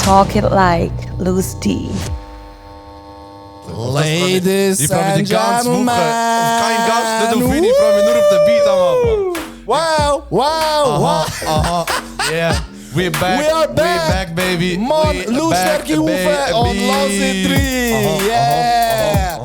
Talk it like Louis D. Ladies Ich freue mich die and ganze Woche gentlemen. auf keinen Gast, nicht auf ihn, ich freue mich nur auf den Beat am Anfang. Wow, wow, wow. Aha, yeah. We're back, We are back baby. Man, We Lou back, sterke Hoeven und baby. lass it drin. Yeah.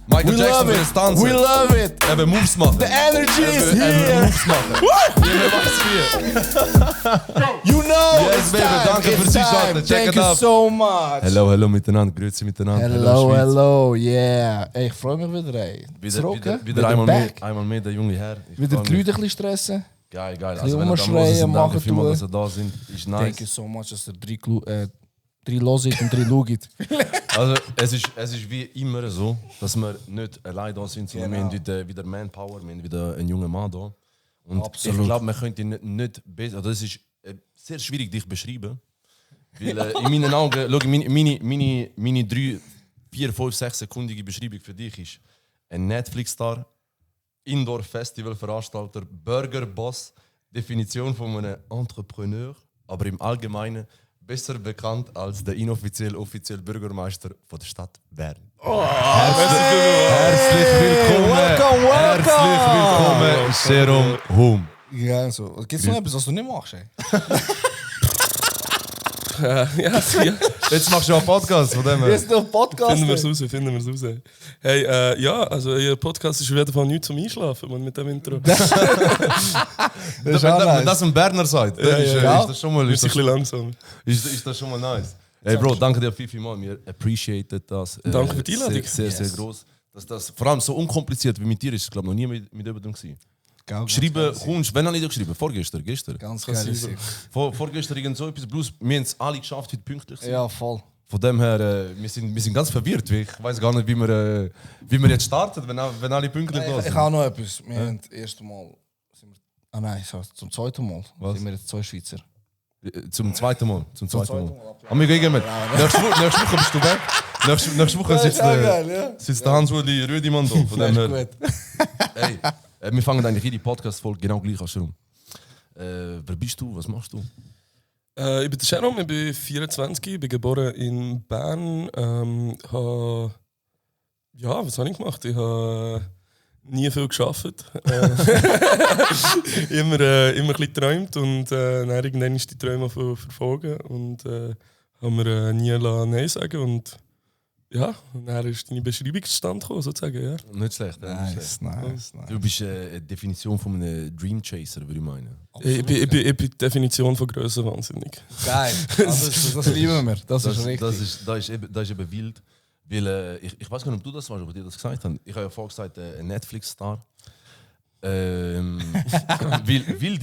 Michael We Jackson love für das it. Tanzen. We love it. Eben Moves machen. The energy is Eben here. Moves machen. Jeder weiß wie. You know Yes, it's baby, time. danke It's fürs Einschalten. time. Check Thank it you out. so much. Hello miteinander, grüezi miteinander. Hello, Schweiz. hello, yeah. Ey, ich freue mich wieder, ey. Zurück, hè? Wieder einmal back. mehr, der junge Herr. Ich Wieder freu die mich. Leute ein bisschen stressen. Geil. bisschen Also wenn ihr da rumschreien, sind, danke machen vielmals, tun. dass ihr da sind. Ist nice. Thank you so much, dass ihr drei loset und drei schaut. Also es ist wie immer so, dass wir nicht allein da sind, sondern wir haben wieder Manpower, wir haben wieder einen jungen Mann da. Und Absolut. ich glaube, man könnte ihn nicht besser, also es ist sehr schwierig, dich zu beschreiben. Weil in meinen Augen, schau, meine 3, 4, 5, 6 sekundige Beschreibung für dich ist ein Netflix-Star, Indoor-Festival-Veranstalter, Burger-Boss, Definition von einem Entrepreneur, aber im Allgemeinen besser bekannt als der offiziell Bürgermeister von der Stadt Bern. Herzlich willkommen! Welcome. Herzlich willkommen, Serum Hum. Ja, so. Gibt es noch etwas, was du nicht machst, ey? Ja. Jetzt machst du einen Podcast von dem her. Jetzt noch Podcast. Finden wir es raus. Hey, ja, also Ihr Podcast ist auf jeden Fall nichts zum Einschlafen, man, mit dem Intro. Das ist Wenn auch das nice. ein Berner sagt, dann ist das schon mal, Wir sind ein bisschen langsam. ist das schon mal nice. Hey Bro, danke dir vielmals. Wir appreciaten das. Danke für die Einladung. Sehr groß. Dass das vor allem so unkompliziert wie mit dir ist, glaube ich, noch nie mit jemandem gewesen. Geschrieben, kommst, wenn habe ich geschrieben? Vorgestern. Ganz geil. Vorgestern irgend so etwas, bloß wir haben es alle geschafft, heute pünktlich zu sein. Ja, voll. Von dem her, wir sind ganz verwirrt. Ich weiß gar nicht, wie wir jetzt starten, wenn alle pünktlich da Ich sind. habe noch etwas. Wir haben das erste Mal... zum zweiten Mal sind wir jetzt 2 Schweizer. Zum zweiten Mal. Aber wir gehen mit. Nächste Woche bist du weg. Nächste Woche sitzt der Hans-Uli Rüdimann da. Von dem her. Hey, wir fangen eigentlich jede Podcast-Folge genau gleich an. Wer bist du? Was machst du? Ich bin der Sharon, ich bin 24, bin geboren in Bern. Was habe ich gemacht? Ich habe nie viel gearbeitet. immer ein bisschen geträumt und dann irgendwann ist die Träume verfolgen und haben wir nie Nein sagen und ja, und dann ist deine Beschreibung zustande gekommen, sozusagen, ja. Nicht schlecht. Nice. Du bist eine Definition von einem Dream Chaser, würde ich meinen. Ich bin die Definition von Größe wahnsinnig. Geil. Das lieben wir. Das ist richtig. Das ist eben wild. Weil, ich weiß gar nicht, ob du das warst, ob ich dir das gesagt habe. Ich habe ja vorher gesagt, ein Netflix-Star. Wild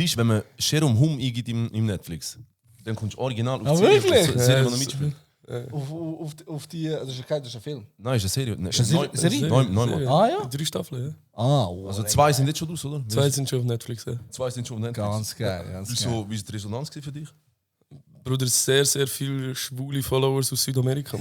ist, wenn man Serum Hum eingibt im Netflix, dann kommst du original auf die wirklich? Serie, die er mitspielt. Auf die... Das ist ein Film. Nein, ist eine Serie. Ist eine Serie? Neunmal. Ah ja? 3 Staffeln, ja. Also 2 sind jetzt schon aus, oder? 2 sind schon auf Netflix, ja. 2 sind schon auf Netflix. Ganz geil. Wie war die Resonanz für dich? Bruder, sehr, sehr viele schwule Followers aus Südamerika.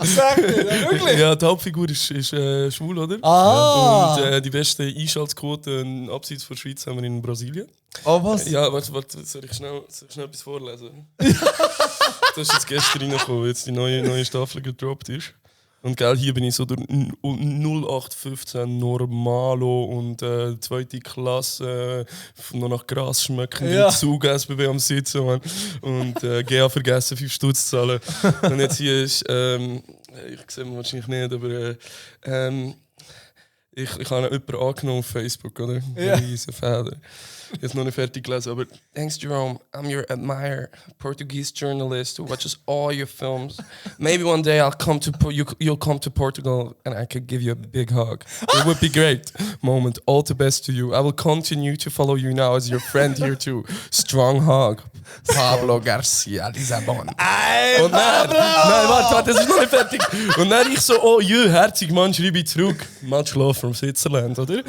Sag mir, wirklich? Ja, die Hauptfigur ist schwul, oder? Ah! Und die beste Einschaltquote abseits von der Schweiz haben wir in Brasilien. Oh, was? Ja, warte, soll ich schnell etwas vorlesen? Das ist jetzt gestern reingekommen, jetzt die neue Staffel gedroppt ist. Und gell, hier bin ich so der 0815 Normalo und 2. Klasse, nur nach Gras schmecken, Ja. Zug SBB am Sitzen, man. Und GA vergessen, 5 Stutz zu zahlen. Und jetzt hier ist, ich sehe ihn wahrscheinlich nicht, aber ich habe jemanden angenommen auf Facebook, oder? Ja. Riesen Feder. Jetzt noch nicht fertig gelesen, aber thanks Jerome, I'm your admirer, Portuguese journalist who watches all your films. Maybe one day you'll come to Portugal and I could give you a big hug. It would be great. Moment, all the best to you. I will continue to follow you now as your friend here too. Strong hug. Pablo Garcia Lissabon. Und dann, nein, warte, das ist noch nicht fertig. Und dann ich so, oh je, herzig Mann, schreibe ich zurück. Much love from Switzerland, oder?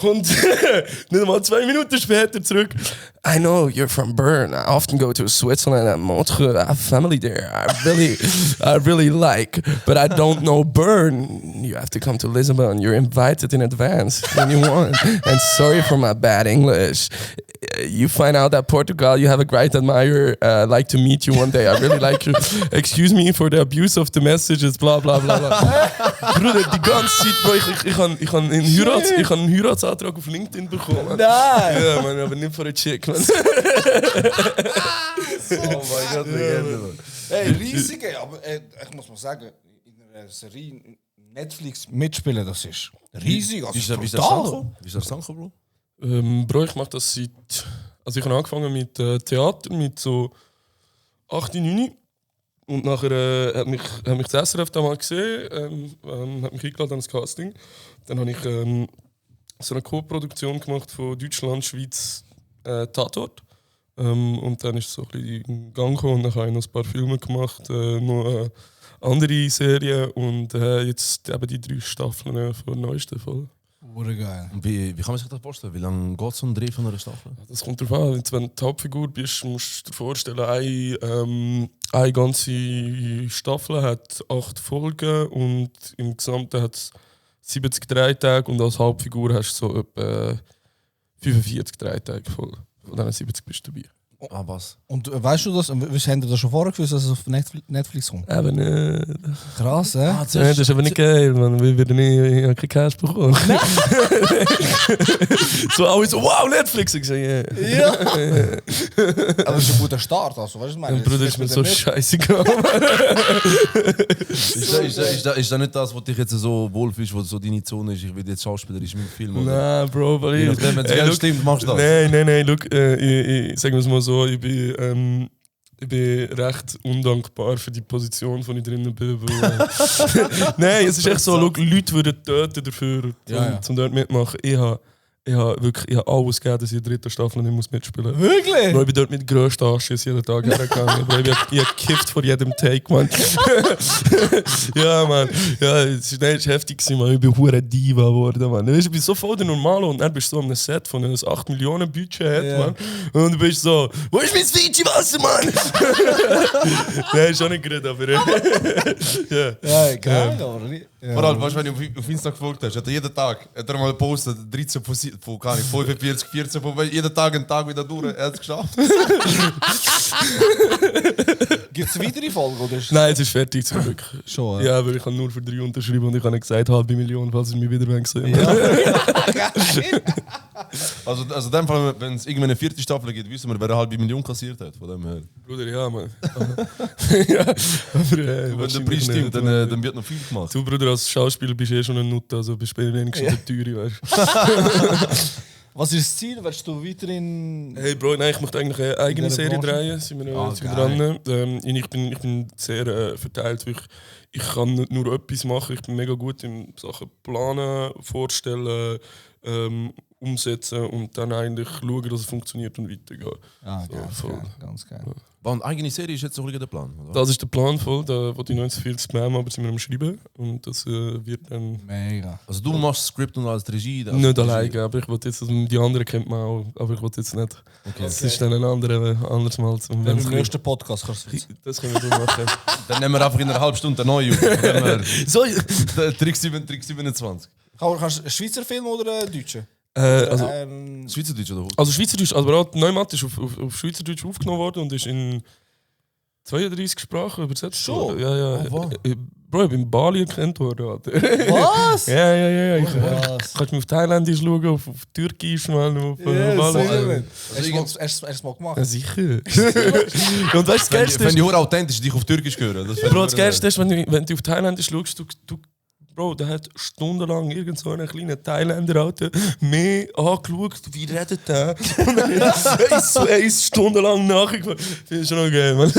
Und nicht einmal 2 Minuten später zurück. I know you're from Bern. I often go to Switzerland and Montreux. I have family there. I really like, but I don't know Bern. You have to come to Lisbon. You're invited in advance when you want. And sorry for my bad English. you find out that Portugal, you have a great admirer, like to meet you one day. I really like you. Excuse me for the abuse of the messages, bla bla bla bla. Bruder, die ganze Zeit, Bro, ich habe einen Heiratsantrag auf LinkedIn bekommen. Nein! Ja, man, aber nicht von einer Chick, man. Oh mein Gott, Legende, Mann. Hey, riesige, aber ich muss mal sagen, in einer Serie Netflix mitspielen, das ist riesig. Wie ist der Song, Bro? Bro, ich mache das seit... Also ich habe angefangen mit Theater, mit so 8, 9. Und nachher hat mich das SRF damals gesehen, hat mich eingeladen ans Casting. Dann habe ich so eine Co-Produktion gemacht von Deutschland, Schweiz, Tatort. Und dann ist es so ein bisschen in Gang gekommen und dann habe ich noch ein paar Filme gemacht, noch andere Serien und jetzt eben die 3 Staffeln von der neuesten Folge. Geil. Und wie kann man sich das vorstellen? Wie lange geht so ein Dreh von einer Staffel? Das kommt darauf an. Wenn du die Hauptfigur bist, musst du dir vorstellen, eine ganze Staffel hat 8 Folgen und im Gesamten hat es 70 Drehtage und als Hauptfigur hast du so etwa 45 Drehtage voll. Von diesen 70 bist du dabei. Ah, was? Und weißt du das? Was haben das schon vorher gewusst, dass es auf Netflix kommt? Eben nicht. Krass, hä? Ja, das ist aber nicht geil, man. Wir werden nicht, ich habe keinen Cash bekommen. So alle so, wow, Netflix! Ich sage, yeah. Ja! Aber das ist ein guter Start, also, weißt du, Mein Bruder ist mir so scheißegal. Ist das nicht das, was dich jetzt so wohlfühlst, was so deine Zone ist? Ich will jetzt schauspielerisch im Film. Nein, Bro, weil Je nachdem, wenn es Geld stimmt, machst du das. Nein, look, ich sage es mal so, ich bin recht undankbar für die Position, wo ich drinnen bin. Nein, es ist echt so, look, Leute würden töten dafür, um dort mitmachen. Ich habe alles gegeben, dass ich in der 3. Staffel nicht muss mitspielen muss. Wirklich? Bro, ich bin dort mit grössten Anschiss jeden Tag hergegangen. Bro, ich habe gekifft vor jedem Take, man. Ja, man. Ja, es war heftig, man. Ich bin hure Diva geworden, man. Ich bin so voll der Normale und dann bist du so an einem Set von einem 8 Millionen Budget hat, man. Und du bist so, wo ist mein Fiji-Wasser, Mann? Nein, ist auch nicht gut, aber Ja, geil, aber nicht. Ja. Vor allem, weißt du, wenn du auf Insta gefolgt hast, hat er jeden Tag mal gepostet, 13 von 45, 14, von jeden Tag einen Tag wieder durch, er hat es geschafft. Gibt es weitere Folgen? Oder ist Nein, es ist fertig zum Glück. schon? Ja, aber ich kann nur für 3 unterschreiben und ich habe gesagt, 500.000, falls ihr mich wieder sehen. Also in dem Fall, wenn es irgendwann eine 4. Staffel gibt, wissen wir, wer 500.000 kassiert hat. Von dem her. Bruder, ja, man. Ja, aber Wenn der Preis stimmt, dann wird noch viel gemacht. Du, Bruder, als Schauspieler bist du schon ein Nutte, also bist du wenigstens der Teure, weißt Was ist das Ziel? Willst du weiterhin... Hey Bro, nein, ich möchte eigentlich eine eigene In dieser Serie Branche? drehen, sind wir geil. dran. Ich bin sehr verteilt, weil ich kann nicht nur etwas machen, ich bin mega gut in Sachen planen, vorstellen, umsetzen und dann eigentlich schauen, dass es funktioniert und weitergehen. Geil, voll. geil, ganz geil. Eine eigene Serie ist jetzt so der Plan, oder? Das ist der Plan voll, da wollte ich noch nicht so viel zu nehmen, aber sind wir am Schreiben und das wird dann... Mega. Also du machst das Skript und als Regie? als Nicht Regie. alleine, aber ich wollte jetzt, also die anderen kennt man auch, aber ich wollte jetzt nicht. Okay. Das ist dann ein anderes Mal. Wenn du im nächsten Podcast kannst du Das können wir so machen. Dann nehmen wir einfach in einer halben Stunde eine neue auf. Von dem her. So, Trick 27. Kannst du einen Schweizer Film oder einen deutschen? Schweizerdeutsch oder? Also Schweizerdeutsch, aber auch Neumatt ist auf Schweizerdeutsch aufgenommen worden und ist in 32 Sprachen übersetzt worden. Ja. Oh, wow. Bro, ich bin in Bali erkannt worden. Alter. Was? Ja. Ich Was? kannst mir auf Thailändisch schauen, auf Türkisch, man, auf alles. Hast du es mal gemacht? Ja, sicher. Und weißt du, das Geilste Wenn ist, die Hure authentisch dich auf Türkisch hören. Bro, das Geilste ist, wenn du auf Thailändisch schaust, Bro, der hat stundenlang irgend so einen kleinen Thailänder Alter, mehr angeschaut, wie redet der? Und dann er ist stundenlang nachgekommen. Finde ich schon noch geil, man.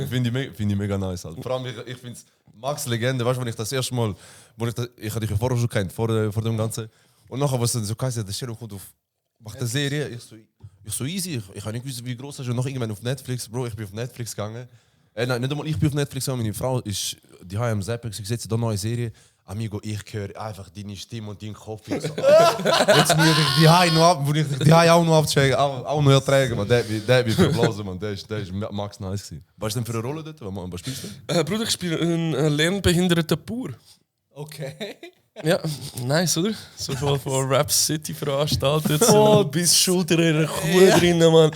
Finde ich mega nice. Halt. Vor allem, ich finde es Max Legende, weißt du, wenn ich das erste Mal, ich hatte dich ja vorher schon kennt, vor dem Ganzen. Und nachher, was dann so geheißen, der Sheriff kommt auf, macht eine Serie. Ich so easy, ich habe nicht gewusst, wie groß das ist. Und noch irgendwann auf Netflix, Bro, ich bin auf Netflix gegangen. Nein, nicht einmal ich bin auf Netflix gegangen, meine Frau ist die am Zappen, sie setzt da eine neue Serie. Amigo, ich höre einfach deine Stimme und deinen Kopf. Ich so, jetzt muss ich die Hai noch ab, muss ich die Hai auch noch abchecken, auch noch ertragen, man. Der wird verblasen, man. Der ist Max nice gewesen. Was ist denn für eine Rolle dort? Was spielst du? Bruder, ich spiele einen lernbehinderten Bauer. Okay. Ja, nice, oder? So von Rap City veranstaltet. So bis Schulter in der Kuh drinnen, Mann.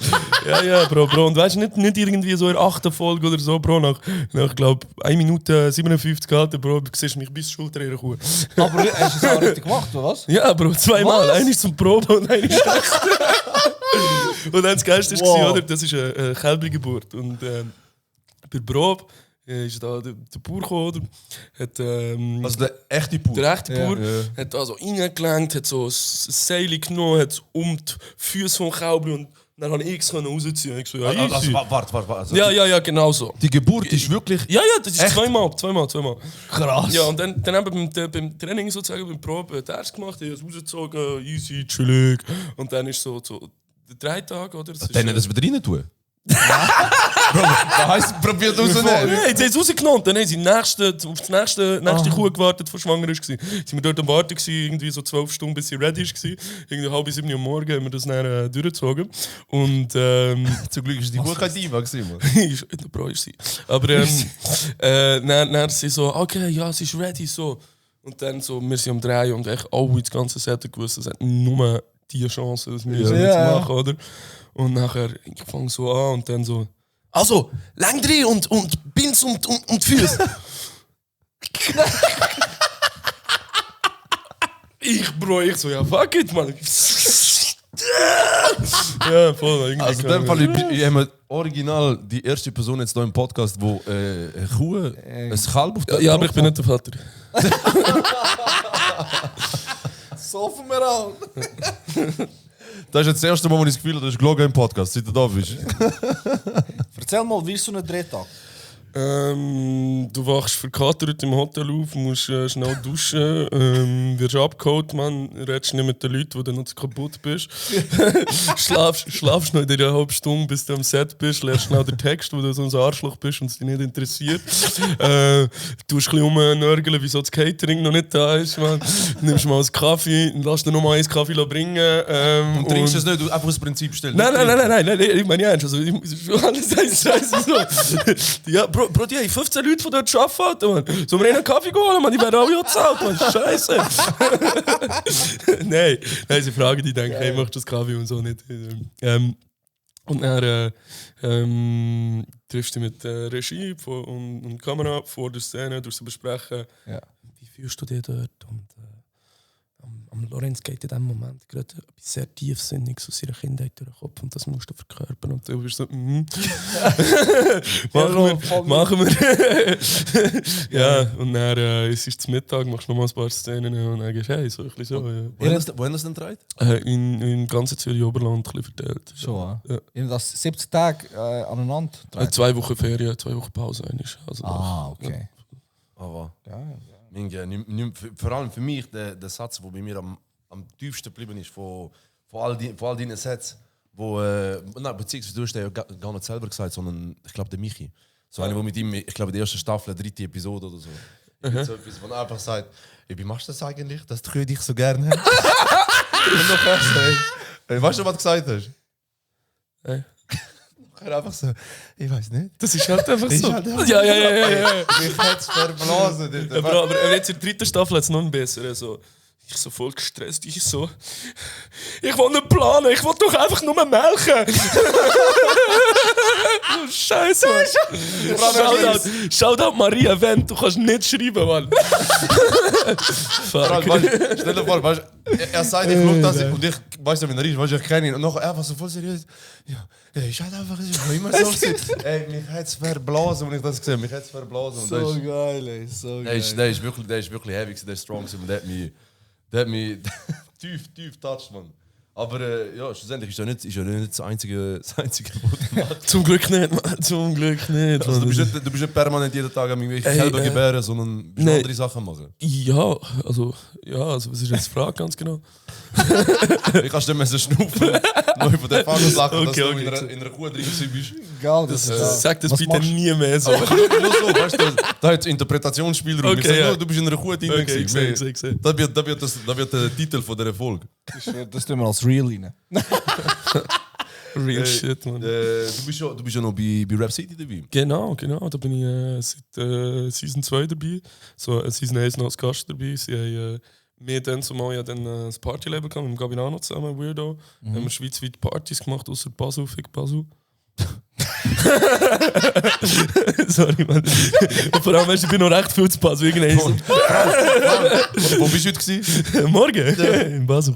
Ja, Bro. Und weißt du, nicht irgendwie so in der 8. Folge oder so, Bro. Nach glaube 1 Minute 57 gehalten, Bro. Du siehst mich bis Schulter in der Kuh. Aber hast du es auch richtig gemacht, oder was? Ja, Bro, 2-mal. Einer zum Probe und einer schlecht. Und dann das Geilste war, oder? Das ist eine Kälbergeburt. Und bei Probe ist da der Bauer gekommen, oder? Hat, Also der echte Bauer? der echte Bauer hat da so reingelenkt, hat so ein Seil genommen, hat um die Füße vom Kälber und dann habe ich es rausziehen. Ich so, ja, Also, easy. warte. Also Ja, genau so. Die Geburt ist wirklich... Ja, das ist Echt? zweimal. Krass. Ja, und dann haben wir beim Training sozusagen, beim Probe, den Arzt gemacht, ich habe es rausgezogen, easy, chillig. Und dann ist so der 3 Tage, oder? Das Dann das wieder rein tun? Bro, was heisst, probiert rauszunehmen? Ja, jetzt haben sie rausgenommen. Dann haben sie auf die nächste Kuh gewartet, die schwanger war. Sind wir dort am Warten gewesen, irgendwie so 12 Stunden, bis sie ready war. Irgendwie 6:30 Uhr am Morgen haben wir das dann durchgezogen. Und Zum Glück ist die Kuh kein Diva gewesen, Mann. Bro, ist sie. Aber dann sie so, okay, ja, sie ist ready, so. Und dann so, wir sind am Drehen und echt alle das ganze Set gewusst, es hat nur die Chance, das wir so jetzt machen, oder? Und nachher, ich fange so an und dann so, also, lang drin und Bins und die Füße. ich so, ja, fuck it, Mann. Ja, voll. Irgendwie Also in dem Fall, ich habe original die erste Person jetzt hier im Podcast, die eine Kuh, ein Kalb auf der Ja, aber ich bin nicht der Vater. Saufen wir an. Das ist jetzt das erste Mal, wo ich das Gefühl habe, das ist gelogen im Podcast, seit du da bist. Erzähl mal, wie ist so ein Drehtag? Du wachst verkatert im Hotel auf, musst schnell duschen, wirst abgeholt, man, redest nicht mit den Leuten, wo du noch zu kaputt bist. schlafst noch in einer halben Stunde, bis du am Set bist, lernst schnell den Text, wo du so ein Arschloch bist und es dich nicht interessiert. Du tust ein bisschen rumnörgeln, wieso das Catering noch nicht da ist, man. Nimmst mal einen Kaffee, lass dir noch mal einen Kaffee bringen. Und trinkst es nicht, du einfach das Prinzip stellen. Nein, ich meine ernst, also ich muss alles scheiße so. Ja, Bro, die haben 15 Leute von dort arbeiten, Mann. Sollen wir ihnen einen Kaffee holen, Mann? Die werden alle gezahlt, Mann. Scheiße. Nein, sie fragen die, denken, hey, machst du das Kaffee und so nicht. Und dann triffst du mit der Regie und Kamera vor der Szene, durch sie besprechen, wie fühlst du dich dort? Und am Lorenz geht in dem Moment gerade etwas sehr Tiefsinniges aus seiner Kindheit durch den Kopf und das musst du verkörpern. Und du bist so, machen wir. Ja, und dann es ist Mittag, machst du noch mal ein paar Szenen und dann gehst du, hey, so ein bisschen so. Ja. Wo haben das denn gedreht? In ganz Zürich Oberland ein bisschen verteilt. Schon, ja. In das 70 Tage aneinander? 2 Wochen Ferien, 2 Wochen Pause. Also okay. Aber Ja. vor allem für mich der Satz, der bei mir am tiefsten geblieben ist, von all deinen Sätzen, beziehungsweise du hast ja gar nicht selber gesagt, sondern ich glaube der Michi. So einer, der mit ihm, ich glaube, die erste Staffel, 3. Episode oder so. So etwas, wo er einfach sagt, wie machst du das eigentlich, dass du dich so gerne hast? Und noch erst, weißt du, was du gesagt hast? Einfach so, ich weiß nicht. Das ist halt einfach so. Halt einfach Ja. Mich hat es verblasen. Aber jetzt in der 3. Staffel hat es noch einen besseren. So. Ich so voll gestresst, ich will nicht planen, ich will doch einfach nur melken. Scheiße, Mann. Shoutout Maria Wendt, du kannst nicht schreiben, Mann. Fuck. Stell dir vor, weißt, er sagt, ich schaue das und ich weiß nicht, wenn er ist, weißt, ich kenne ihn und noch einfach so voll seriös. Ja, ich halt einfach, ich war immer so. Ey, mich hat es verblasen, als ich das gesehen habe. Mich hat es verblasen. So geil, ey, so geil. Der ist wirklich heavy, der ist strong und der hat mich tief touched, man. Aber ja, schlussendlich ist ja nicht das einzige Wort. Zum Glück nicht, Mann. Zum Glück nicht. Also, du bist nicht permanent jeden Tag am irgendwelche Kälber gebären, sondern bist andere Sachen machen. Ja, also was ist jetzt die Frage ganz genau? Ich kannst dir so schnaufen, noch über den Fall sagen, dass du Okay. in einer Kuh drin bist. Geil, Sag das Was bitte machst du? nie mehr so. Aber nur so, weißt du, da hat es Interpretationsspielraum. Okay, Ich sag ja. nur, du bist in einer Kuh drin. Okay, ich gewesen. sehe. Da wird der Titel von dieser Folge. Das tun wir als Real rein. Real shit, man. Du bist ja noch bei Rap City dabei. Genau. Da bin ich seit Season 2 dabei. So, Season 1 noch als Gast dabei. Sie haben mir dann zumal ja dann das Partylabel gehabt, mit dem Gabinano zusammen, Weirdo. Haben wir schweizweit Partys gemacht, außer Basel, fick Basel. Sorry, man. Und vor allem, weißt, ich bin noch recht viel zu Basel. Wo bist du heute gewesen? Morgen? In Basel.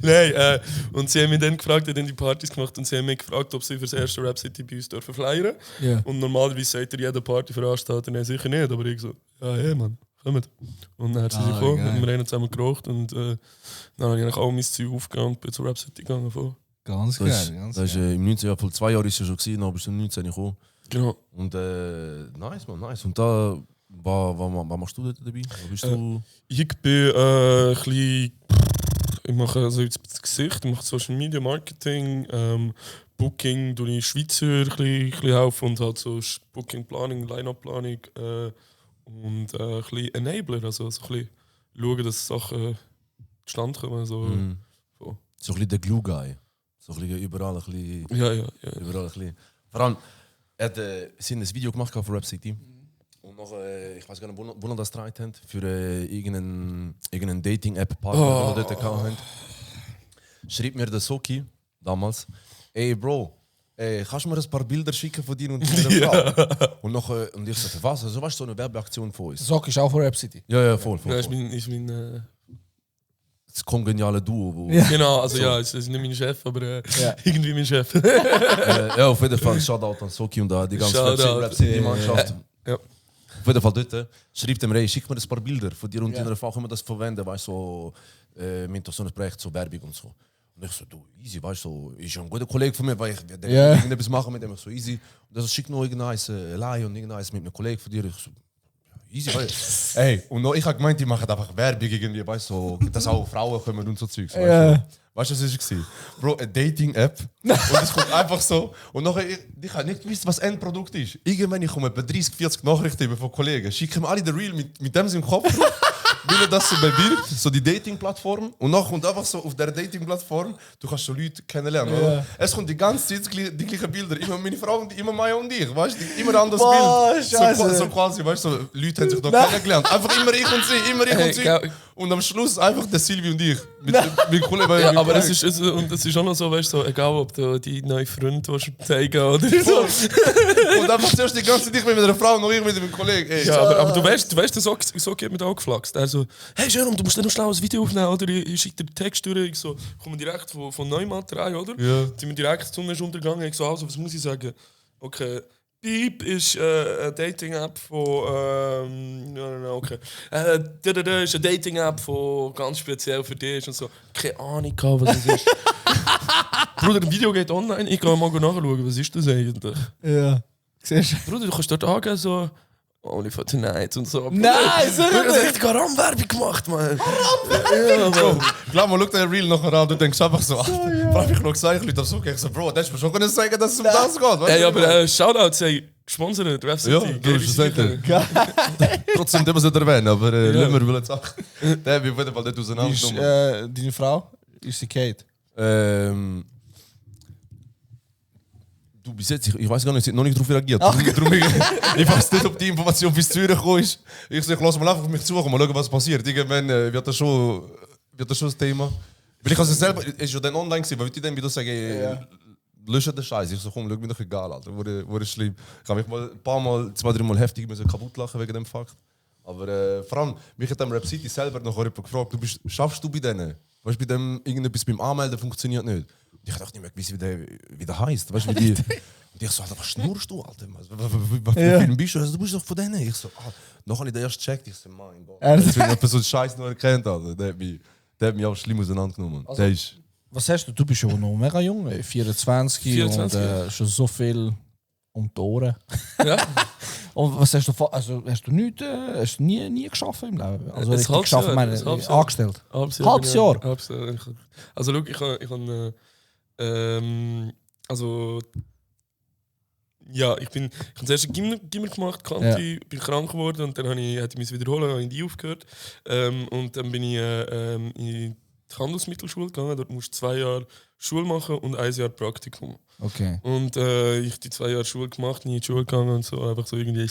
Nein, und sie haben mich dann gefragt, haben dann die Partys gemacht und sie haben mich gefragt, ob sie für das erste Rap City bei uns dürfen flyern. Ja. Und normalerweise sagt jeder Partyveranstalter, nein, sicher nicht, aber ich so, ja, hey, Mann, kommt. Und dann sind sie gekommen, geil. haben wir einen zusammen geraucht und dann habe ich eigentlich all mein Zeug aufgegangen und bin zur Rap City gegangen. Voll. Ganz Das geil. ist, Ganz das ist geil. im 19. Jahr, vor 2 Jahren ist es schon gewesen, dann bist du im 19. gekommen. Genau. Und nice, man, nice. Und da, was machst du dort dabei? Wo bist du? Ich bin ein bisschen. Ich mache also jetzt das Gesicht, ich mache Social Media Marketing, Booking, tue ich Schweizer ein bisschen helfen und halt so Booking Planning, Line-Up Planning und ein bisschen Enabler, also so ein bisschen schauen, dass Sachen zustande kommen. So. So ein bisschen der Glue-Guy. So ein bisschen überall ein bisschen. Ja. Überall ein bisschen. Vor allem, sie haben ein Video gemacht für Rap City. Und noch, ich weiß gar nicht, wo noch das gedreht haben, für irgendeinen Dating-App-Partner, den wir dort gehabt haben. Schreibt mir der Soki damals, ey Bro, kannst du mir ein paar Bilder schicken von dir und deiner Frau? Und ich sagte, was? Also, weißt du, so eine Werbeaktion von uns? Sock ist auch von Rap City. Ja, voll. Ja, ist mein Das kongeniale Duo. Wo, genau, also ja, es ist nicht mein Chef, aber irgendwie mein Chef. ja, auf jeden Fall, Shoutout an Soki und die ganze Shoutout. Rap City-Mannschaft. Ja. Auf jeden Fall dort schreibt er mir, schick mir ein paar Bilder von dir und deiner Frau, können wir das verwenden, weißt du, so, mit so einem Projekt, so Werbung und so. Und ich so, du, easy, weißt du, so, ist ja ein guter Kollege von mir, weil ich werde irgendetwas machen mit dem, ich so, easy. Und er so, schick noch irgendeins allein und irgendeins mit einem Kollegen von dir. Ich so, easy, weißt du. Ey, und noch, ich habe gemeint, die machen einfach Werbung irgendwie, weißt du, so, dass auch Frauen kommen und so Zeugs. Weißt du, was war? Bro, eine Dating-App. Und es kommt einfach so. Und nachher, ich habe nicht gewusst, was das Endprodukt ist. Irgendwann komme ich etwa 30, 40 Nachrichten von Kollegen. Schicken mir alle den Reel mit dem im Kopf. Weil er das so bewirbt, so die Dating-Plattform. Und dann kommt einfach so auf der Dating-Plattform, du kannst so Leute kennenlernen. Oder? Es kommt die ganze Zeit die gleichen Bilder. Immer meine Frau und immer Maya und ich. Weißt du? Immer ein anderes Bild. So quasi, weißt du, so, Leute haben sich da kennengelernt. Einfach immer ich und sie, und sie. Und am Schluss einfach der Silvi und ich. Mit Kollegen. Ja, aber es ist auch noch so, weißt du, so, egal ob du die neue Freund zeigen oder so. Und einfach zuerst die ganze Zeit mit einer Frau und noch ich mit einem Kollegen. Ey. Ja, aber du weißt, so geht mir da auch geflaxt. Also, hey Jerome, du musst dann noch schnell ein Video aufnehmen, oder? Ich schicke dir den Text durch, ich so, komme direkt von Neumaterial, oder? Ja. Die mir direkt die Sonne ist untergegangen, ich so, also, was muss ich sagen? Okay. Beep ist eine Dating-App von. Okay. Ist eine Dating-App von ganz speziell für dich und so. Keine Ahnung, was es ist. Bruder, das Video geht online, ich kann mal nachschauen, was ist das eigentlich? Ja. Siehst du? Bruder, du kannst dort angeben, so. Only for tonight und so. Nein, so Du hast nicht! echt Garam-Werbung gemacht, Mann. Bro, glaub mal, schau dir den Reel nachher an, du denkst einfach so, hab ich noch gesagt, Leute, so, ich so, Bro, das hast du mir schon können sagen, dass es um das geht. Weißt Ey, du? aber Shoutout, sei gesponsert, Rap City. Ja, du hast es gesagt. Trotzdem dürfen wir es nicht erwähnen, aber lassen wir jetzt auch. Der wird auf jeden Fall nicht Ist auseinandergenommen. deine Frau? Ist sie Kate? Du bis jetzt, ich weiß gar nicht, sie hat noch nicht darauf reagiert. Darum, ich weiß nicht, ob die Information bis Zürich gekommen ist. Ich lasse mal einfach auf mich suchen, mal schauen, was passiert. Irgendwann wird das schon das Thema. Weil ich also selber, es ist ja dann online gewesen, weil ich dann wieder sage, lösche den Scheiß. Ich so, komm, schau mir doch egal, Alter. Wurde schlimm. Ich habe mich mal ein paar Mal, 2-3 Mal heftig kaputt lachen wegen dem Fakt. Aber vor allem, mich hat am Rap City selber noch jemand gefragt, schaffst du bei denen? Weißt du, bei dem irgendetwas beim Anmelden funktioniert nicht. Und ich dachte nicht mehr gewusst, wie der heisst. Weißt du, wie die. Und ich so, Alter, was schnurst du, Alter? Was für ein bist du? Also, du bist doch von denen. Ich so, noch habe ich den erst gecheckt. Ich so, mein Gott. Als wenn jemand so einen Scheiß noch erkennt, Alter. Der hat mich auch schlimm auseinandergenommen. Also, der ist. Was hast du? Du bist ja noch mega jung, 24 und schon so viel um die Ohren. Ja. Und was hast du also hast du nichts, hast du nie geschafft im Leben? Also Ein richtig halbes geschafft, Jahr, meine ein halbes Jahr. angestellt. Halbes Jahr? Also, schau, ich habe. Ja, ich habe zuerst ein Gimmer gemacht, Kanti, bin krank geworden und dann hätte ich mich wiederholen, habe in die aufgehört. Und dann bin ich in die Handelsmittelschule gegangen. Dort musst du 2 Jahre Schule machen und 1 Jahr Praktikum. Okay. Und ich die 2 Jahre Schule gemacht, nie in die Schule gegangen und so, einfach so irgendwie,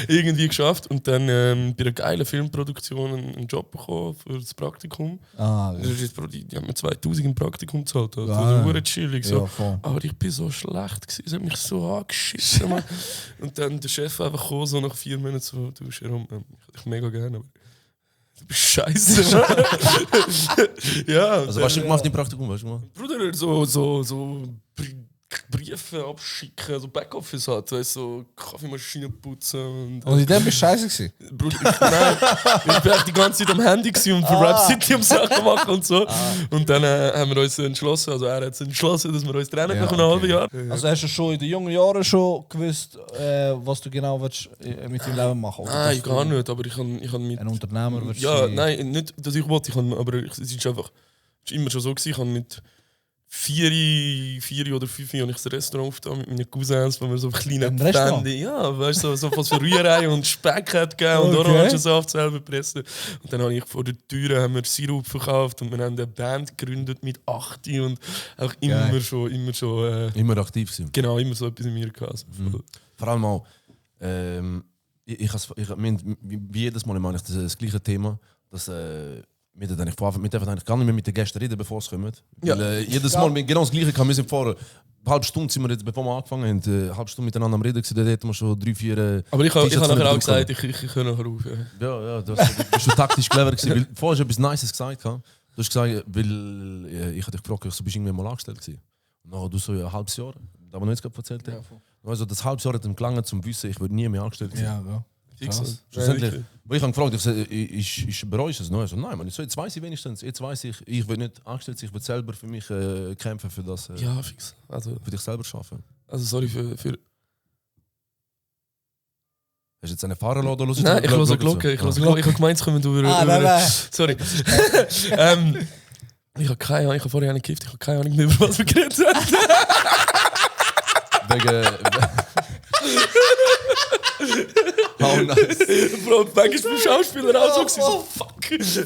irgendwie geschafft. Und dann bei einer geilen Filmproduktion einen Job bekommen für das Praktikum. Ah, Das ist jetzt, Bro, die haben mir 2000 im Praktikum gezahlt. Also, Ja. das war chillig. So. Ja, voll. Aber ich bin so schlecht gewesen, es hat mich so angeschissen. Mann. Und dann der Chef einfach kam, so nach 4 Monaten so, du Jerome, ich hätte dich mega gerne, aber du bist scheiße. Mann. Ja, Also was hast du gemacht im Praktikum? Was hast du gemacht? Bruder, so Briefe abschicken, so Backoffice hat, weißt, so Kaffeemaschine putzen. Und in dem bist du scheiße gewesen? Bruder, nein, ich war die ganze Zeit am Handy gewesen und für Rap City am Sachen machen und so. Und dann haben wir uns entschlossen, also er hat entschlossen, dass wir uns trennen nach einem halben Jahr. Also hast du schon in den jungen Jahren schon gewusst, was du genau willst, mit deinem Leben machen willst? Nein, gar nicht, aber ich kann mit... Ein Unternehmer willst Ja, sein? nein, nicht, dass ich wollte, aber es ist einfach... Es war immer schon so gewesen, ich habe mit 4 oder 5 Jahren das Restaurant aufgetan mit meinen Cousins, wo wir so kleine Ein Restaurant? Bände, ja, weißt du, so was für Rührei und Speck hat gegeben und Okay. Orangensaft selber pressen. Und dann habe ich vor der Tür haben wir Sirup verkauft und wir haben eine Band gegründet mit 8 und auch immer schon Immer aktiv gewesen. genau, immer so etwas in mir gehabt. Also, Vor allem auch, wie jedes Mal meine ich das gleiche Thema, dass wir dürfen eigentlich gar nicht mehr mit den Gästen reden, bevor sie kommen. Ja. Weil, jedes Mal genau das gleiche kann. Wir sind vor eine halbe Stunde, sind wir jetzt, bevor wir angefangen haben, eine halbe Stunde miteinander am Reden gewesen, da hätten wir schon 3, 4 Aber ich habe T-Shirts nachher auch nicht gesagt, bekommen. ich höre nachher auf. Ja. Ja, du bist schon taktisch clever gewesen. Weil vorher hast du etwas Nices gesagt. Du hast gesagt, weil ich hatte dich gefragt, du bist irgendwann mal angestellt gewesen. Und dann du so ein halbes Jahr, da wir noch jetzt gerade erzählt haben. Also das halbes Jahr hat ihm gelangen, zum Wissen, ich würde nie mehr angestellt sein. Ja. Fix. Krass. Schlussendlich, weil ich habe gefragt, ich bereue es noch. Also, nein, man, jetzt weiß ich wenigstens, jetzt weiß ich will nicht angestellt sein, ich will selber für mich kämpfen, für das, Ja, fix. Also für dich selber schaffen. sorry für Hast du jetzt eine Fahrerlade oder los? Nein, ich höre eine Glocke. Ich habe gemeint, es kommen über... nein. Sorry. Ich habe keine Ahnung, ich habe vorher eine gekifft, ich habe keine Ahnung mehr, über was wir geredet haben. Oh, nice. Bro, manchmal ist mein Schauspieler auch so gewesen, so fuck.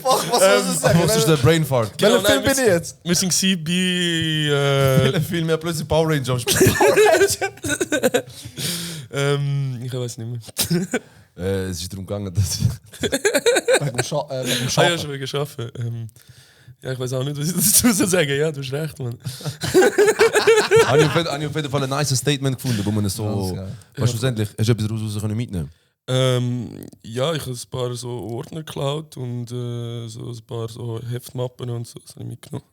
Fuck, was soll ich sagen? Was ist der Brainfart? Genau, Welcher Film nein, bin ich jetzt? Wir sind gewesen bei... Viel mehr plötzlich Power Ranger am Spiel. ich weiß nicht mehr. Es ist darum gegangen, dass Wegen dem Ja, Schaffen. schon wegen Arbeiten. Ja, ich weiß auch nicht, was ich dazu soll sagen. Ja, du hast recht, Mann. habe ich auf jeden Fall ein nice Statement gefunden, wo man so... Ganz geil. Weißt du, schlussendlich, hast du etwas daraus mitnehmen Ja, ich habe ein paar so Ordner geklaut und so ein paar so Heftmappen und so, das habe ich mitgenommen.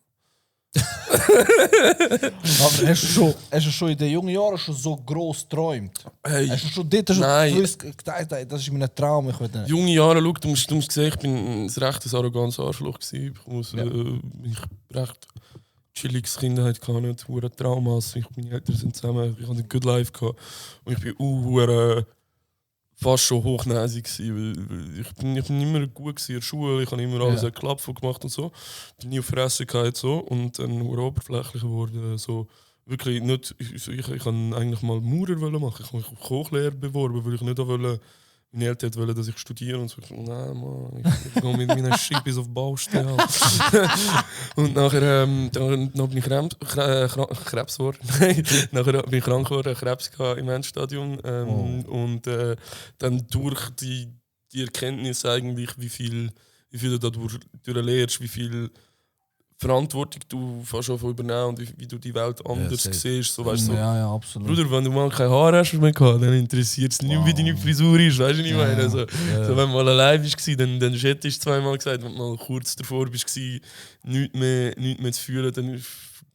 Aber hast du schon in den jungen Jahren schon so gross geträumt? Hey, Hast du schon dort schon Nein. gewusst, gedacht, ey, das ist mein Traum, ich will nicht. junge Jahre, schau, du musst sehen, ich bin ein recht arrogantes Arschloch gewesen. Ich recht chilliges Kindheit gehabt, hure Traumas. Meine Eltern sind zusammen, ich hatte ein good life gehabt. Und ich bin fast schon hochnäsig gewesen, weil ich bin immer gut gewesen in der Schule, ich habe immer alles geklappt gemacht und so. Bin nie auf Fresse gehabt so und dann hure oberflächlich geworden, so wirklich nicht. Ich kann eigentlich mal Maurer machen. Ich habe mich auf Kochlehrer beworben, weil ich nicht wollte. Meine Eltern wollten, dass ich studiere und so. Ich dachte, nein, Mann, ich gehe mit meinen Schippis auf Baustelle. Und nachher dann bin ich Krebs geworden. Nachher bin ich krank geworden, Krebs im Endstadium. Und dann durch die Erkenntnis eigentlich, wie viel du dadurch lernst, wie viel Verantwortung du fast schon übernehmen und wie du die Welt anders safe. siehst. So, weißt, so. Ja, absolut. Bruder, wenn du mal kein Haar hast mehr gehabt, dann interessiert es nicht, wie deine Frisur ist, weißt du, was ich meine? So, wenn du mal allein warst, dann hättest du zweimal gesagt, wenn du mal kurz davor warst, nichts mehr zu fühlen,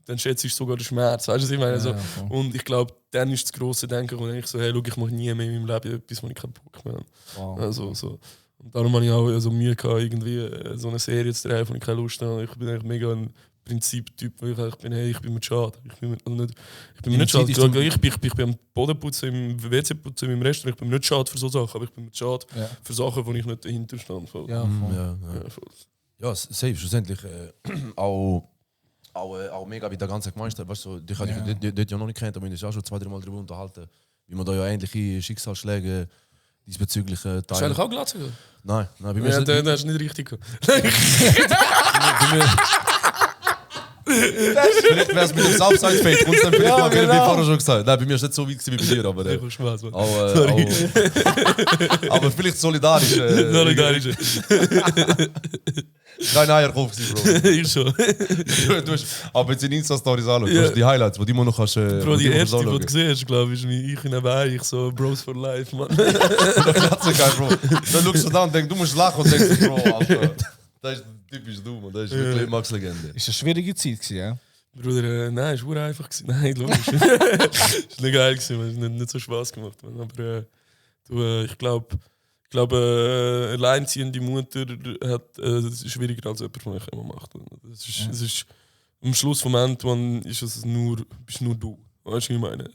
dann schätzt du sogar den Schmerz, weißt du, was ich meine? So, voll. und ich glaube, dann ist das grosse Denken, wo ich so, hey, schau, ich mache nie mehr in meinem Leben etwas, wo ich keinen Bock mehr habe. Wow. Also, so. Und darum habe ich auch so Mühe gehabt, irgendwie so eine Serie zu drehen, wo ich keine Lust habe. Ich bin eigentlich mega ein Prinzip-Typ, weil ich bin, hey, ich bin mir schade. Ich bin mir nicht schade. Ich bin am Boden putzen, im WC putzen, in meinem Restaurant. Ich bin mir nicht schade für so Sachen, aber ich bin mir schade für Sachen, wo ich nicht dahinter stand. Voll. Ja, voll. Ja, voll. Ja, safe, schlussendlich auch mega wie der ganze Gemeinschaft, weißt du, dich habe ich dort ja noch nicht kennt, aber wir haben uns auch schon 2-3 Mal darüber unterhalten, wie man da ja ähnliche Schicksalsschläge diesbezüglich Hast du Teile. eigentlich auch Glatze gehabt? Nein, bei mir Ja, ist der ist nicht richtig gehabt. vielleicht wäre es mit dem Southside-Fade, und dann vielleicht mal wieder, wie vorher schon gesagt. Nein, bei mir ist es nicht so weit gewesen wie bei dir, aber... Ich hab Spaß, Mann. aber vielleicht solidarisch. Solidarische. Kein Eierkopf gewesen, Bro. Ich schon. Du hast, aber jetzt in Insta-Stories anschauen, Ja. du hast die Highlights, die du immer noch kannst... Bro, die erste, die du anschauen. gesehen hast, glaube ich, ist wie ich nebenbei, ich so Bros for Life, Mann. Das ist geil, Bro. Dann schaust du da und denkst, du musst lachen und denkst, Bro, Alter, das ist typisch du, man. Das ist wirklich Max-Legende. Ist eine schwierige Zeit gewesen, ja? Bruder, nein, es war einfach gewesen. Nein, logisch. Es war nicht geil gewesen, man. Es hat nicht so Spaß gemacht, man. Aber ich glaube, alleinziehende Mutter hat es ist schwieriger als jemand, der ich immer macht. Es ist am Schluss vom Ende, man, bist nur du. Weißt du, wie ich meine?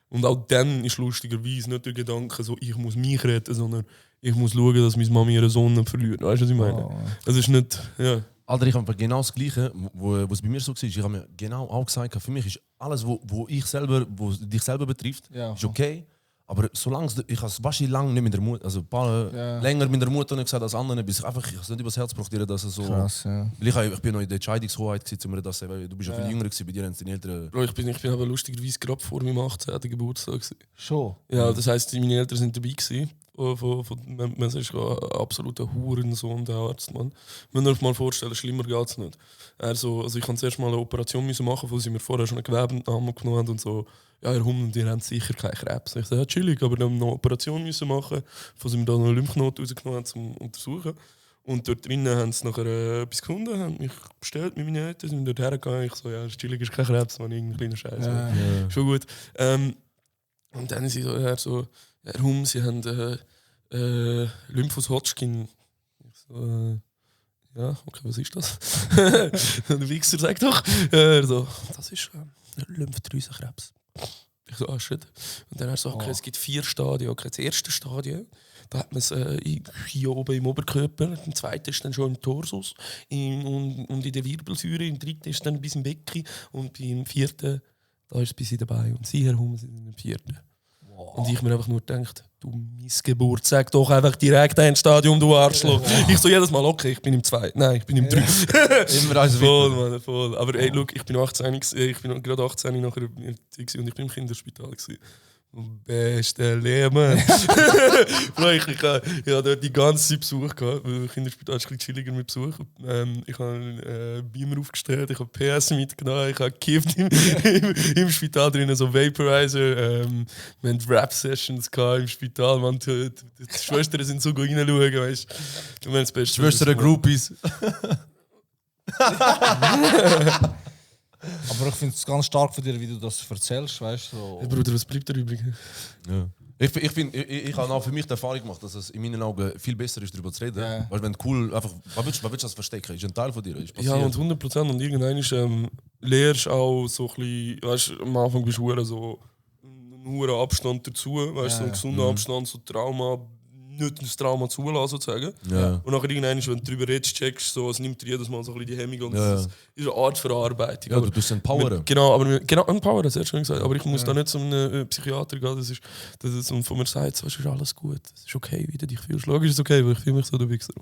Und auch dann ist lustigerweise nicht der Gedanke, so, ich muss mich retten, sondern ich muss schauen, dass meine Mami ihren Sohn nicht verliert. Weißt du, was ich meine? Es ist nicht. Ja. Alter, ich habe genau das Gleiche, wo es bei mir so war. Ich habe mir genau auch gesagt, für mich ist alles, wo dich selber betrifft, ist okay. Aber solange ich habe es wahrscheinlich lange nicht mit der Mutter, also ein paar länger mit der Mutter nicht gesagt als andere, bis ich es nicht übers Herz brauchte, dass es so. Krass, ja. Weil ich bin noch in der Entscheidungshoheit gewesen, um das, weil du bist ja viel jünger gewesen, bei dir haben deine Eltern. Bro, ich bin aber lustigerweise gerade vor meinem 18. Geburtstag gewesen. Schon? Ja, das heisst, meine Eltern sind dabei gewesen. Man ist ein absoluter Hurensohn, der Arzt, Mann. Man muss sich mal vorstellen, schlimmer geht es nicht. Also ich musste zuerst mal eine Operation machen, wo sie mir vorher schon eine Gewebeentnahme genommen haben und so. Ja, Herr Hummel, die haben sicher keinen Krebs. Ich so, ja, chillig, aber dann noch eine Operation machen, wo sie mir dann noch eine Lymphknoten rausgenommen haben, zum untersuchen. Und dort drinnen haben sie nachher etwas gefunden, haben mich bestellt mit meinen Eltern, sind dort hergegangen. Ich so, ja, ist chillig, ist kein Krebs, man, irgendein kleiner Scheiß. Schon gut. Und dann sind sie so, Herr Hummel, Sie haben Lymphus Hodgkin. Ich so, ja, okay, was ist das? Der Wichser sagt doch, so, das ist Lymphdrüsenkrebs. Ich so, shit. Und dann er so, okay, es gibt 4 Stadien. Okay, das erste Stadium, da hat man es hier oben im Oberkörper, im zweiten ist dann schon im Torsus und in der Wirbelsäule, im dritten ist dann bis im Becken und beim 4. da ist es bis in dabei. Und Sie, Herr Hummel, sind im 4. Und ich mir einfach nur gedacht, du Missgeburt, sag doch einfach direkt ein Stadium, du Arschloch. Ich so jedes Mal, okay, ich bin im 2. Nein, ich bin im 3. Immer also Voll, Mann, voll. Aber ey, look, ich bin 18, ich bin gerade 18 nachher und ich bin im Kinderspital gewesen. Beste Leben. Bro, ich habe dort die ganze Zeit Besuch gehabt. Weil Kinderspital ist ein bisschen chilliger mit Besuch. Ich habe einen Beamer aufgestellt, ich habe PS mitgenommen, ich habe gekifft im Spital drinnen, so Vaporizer. Wir hatten Rap-Sessions im Spital. Man, die Schwestern sind so gut reinschauen, weißt du. Das Beste. Schwestern, Groupies. Aber ich finde es ganz stark von dir, wie du das erzählst, weißt du? So. Hey, Bruder, was bleibt da übrig? Ja. Ich habe auch für mich die Erfahrung gemacht, dass es in meinen Augen viel besser ist, darüber zu reden. Ja. Weil wenn du cool einfach, was willst du das verstecken? Ist ein Teil von dir. Ist Ja, passiert. und 100%. Und irgendwann lernst du auch so ein bisschen, weißt du, am Anfang bist du so einen hohen Abstand dazu, weißt du, so einen gesunden Abstand, so Trauma, nicht das Trauma zulassen, sozusagen. Ja. Und nachher irgendwann, wenn du darüber redest, checkst so, es nimmt dir jedes Mal so ein bisschen die Hemmung und Ja. das ist eine Art Verarbeitung. Ja, du tust empoweren. Genau, empowern, das hast du schon gesagt. Aber ich muss da nicht zum Psychiater gehen, das ist und von mir sagt, so, es ist alles gut, es ist okay, wie du dich fühlst. Logisch ist okay, weil ich fühle mich so der Wichser.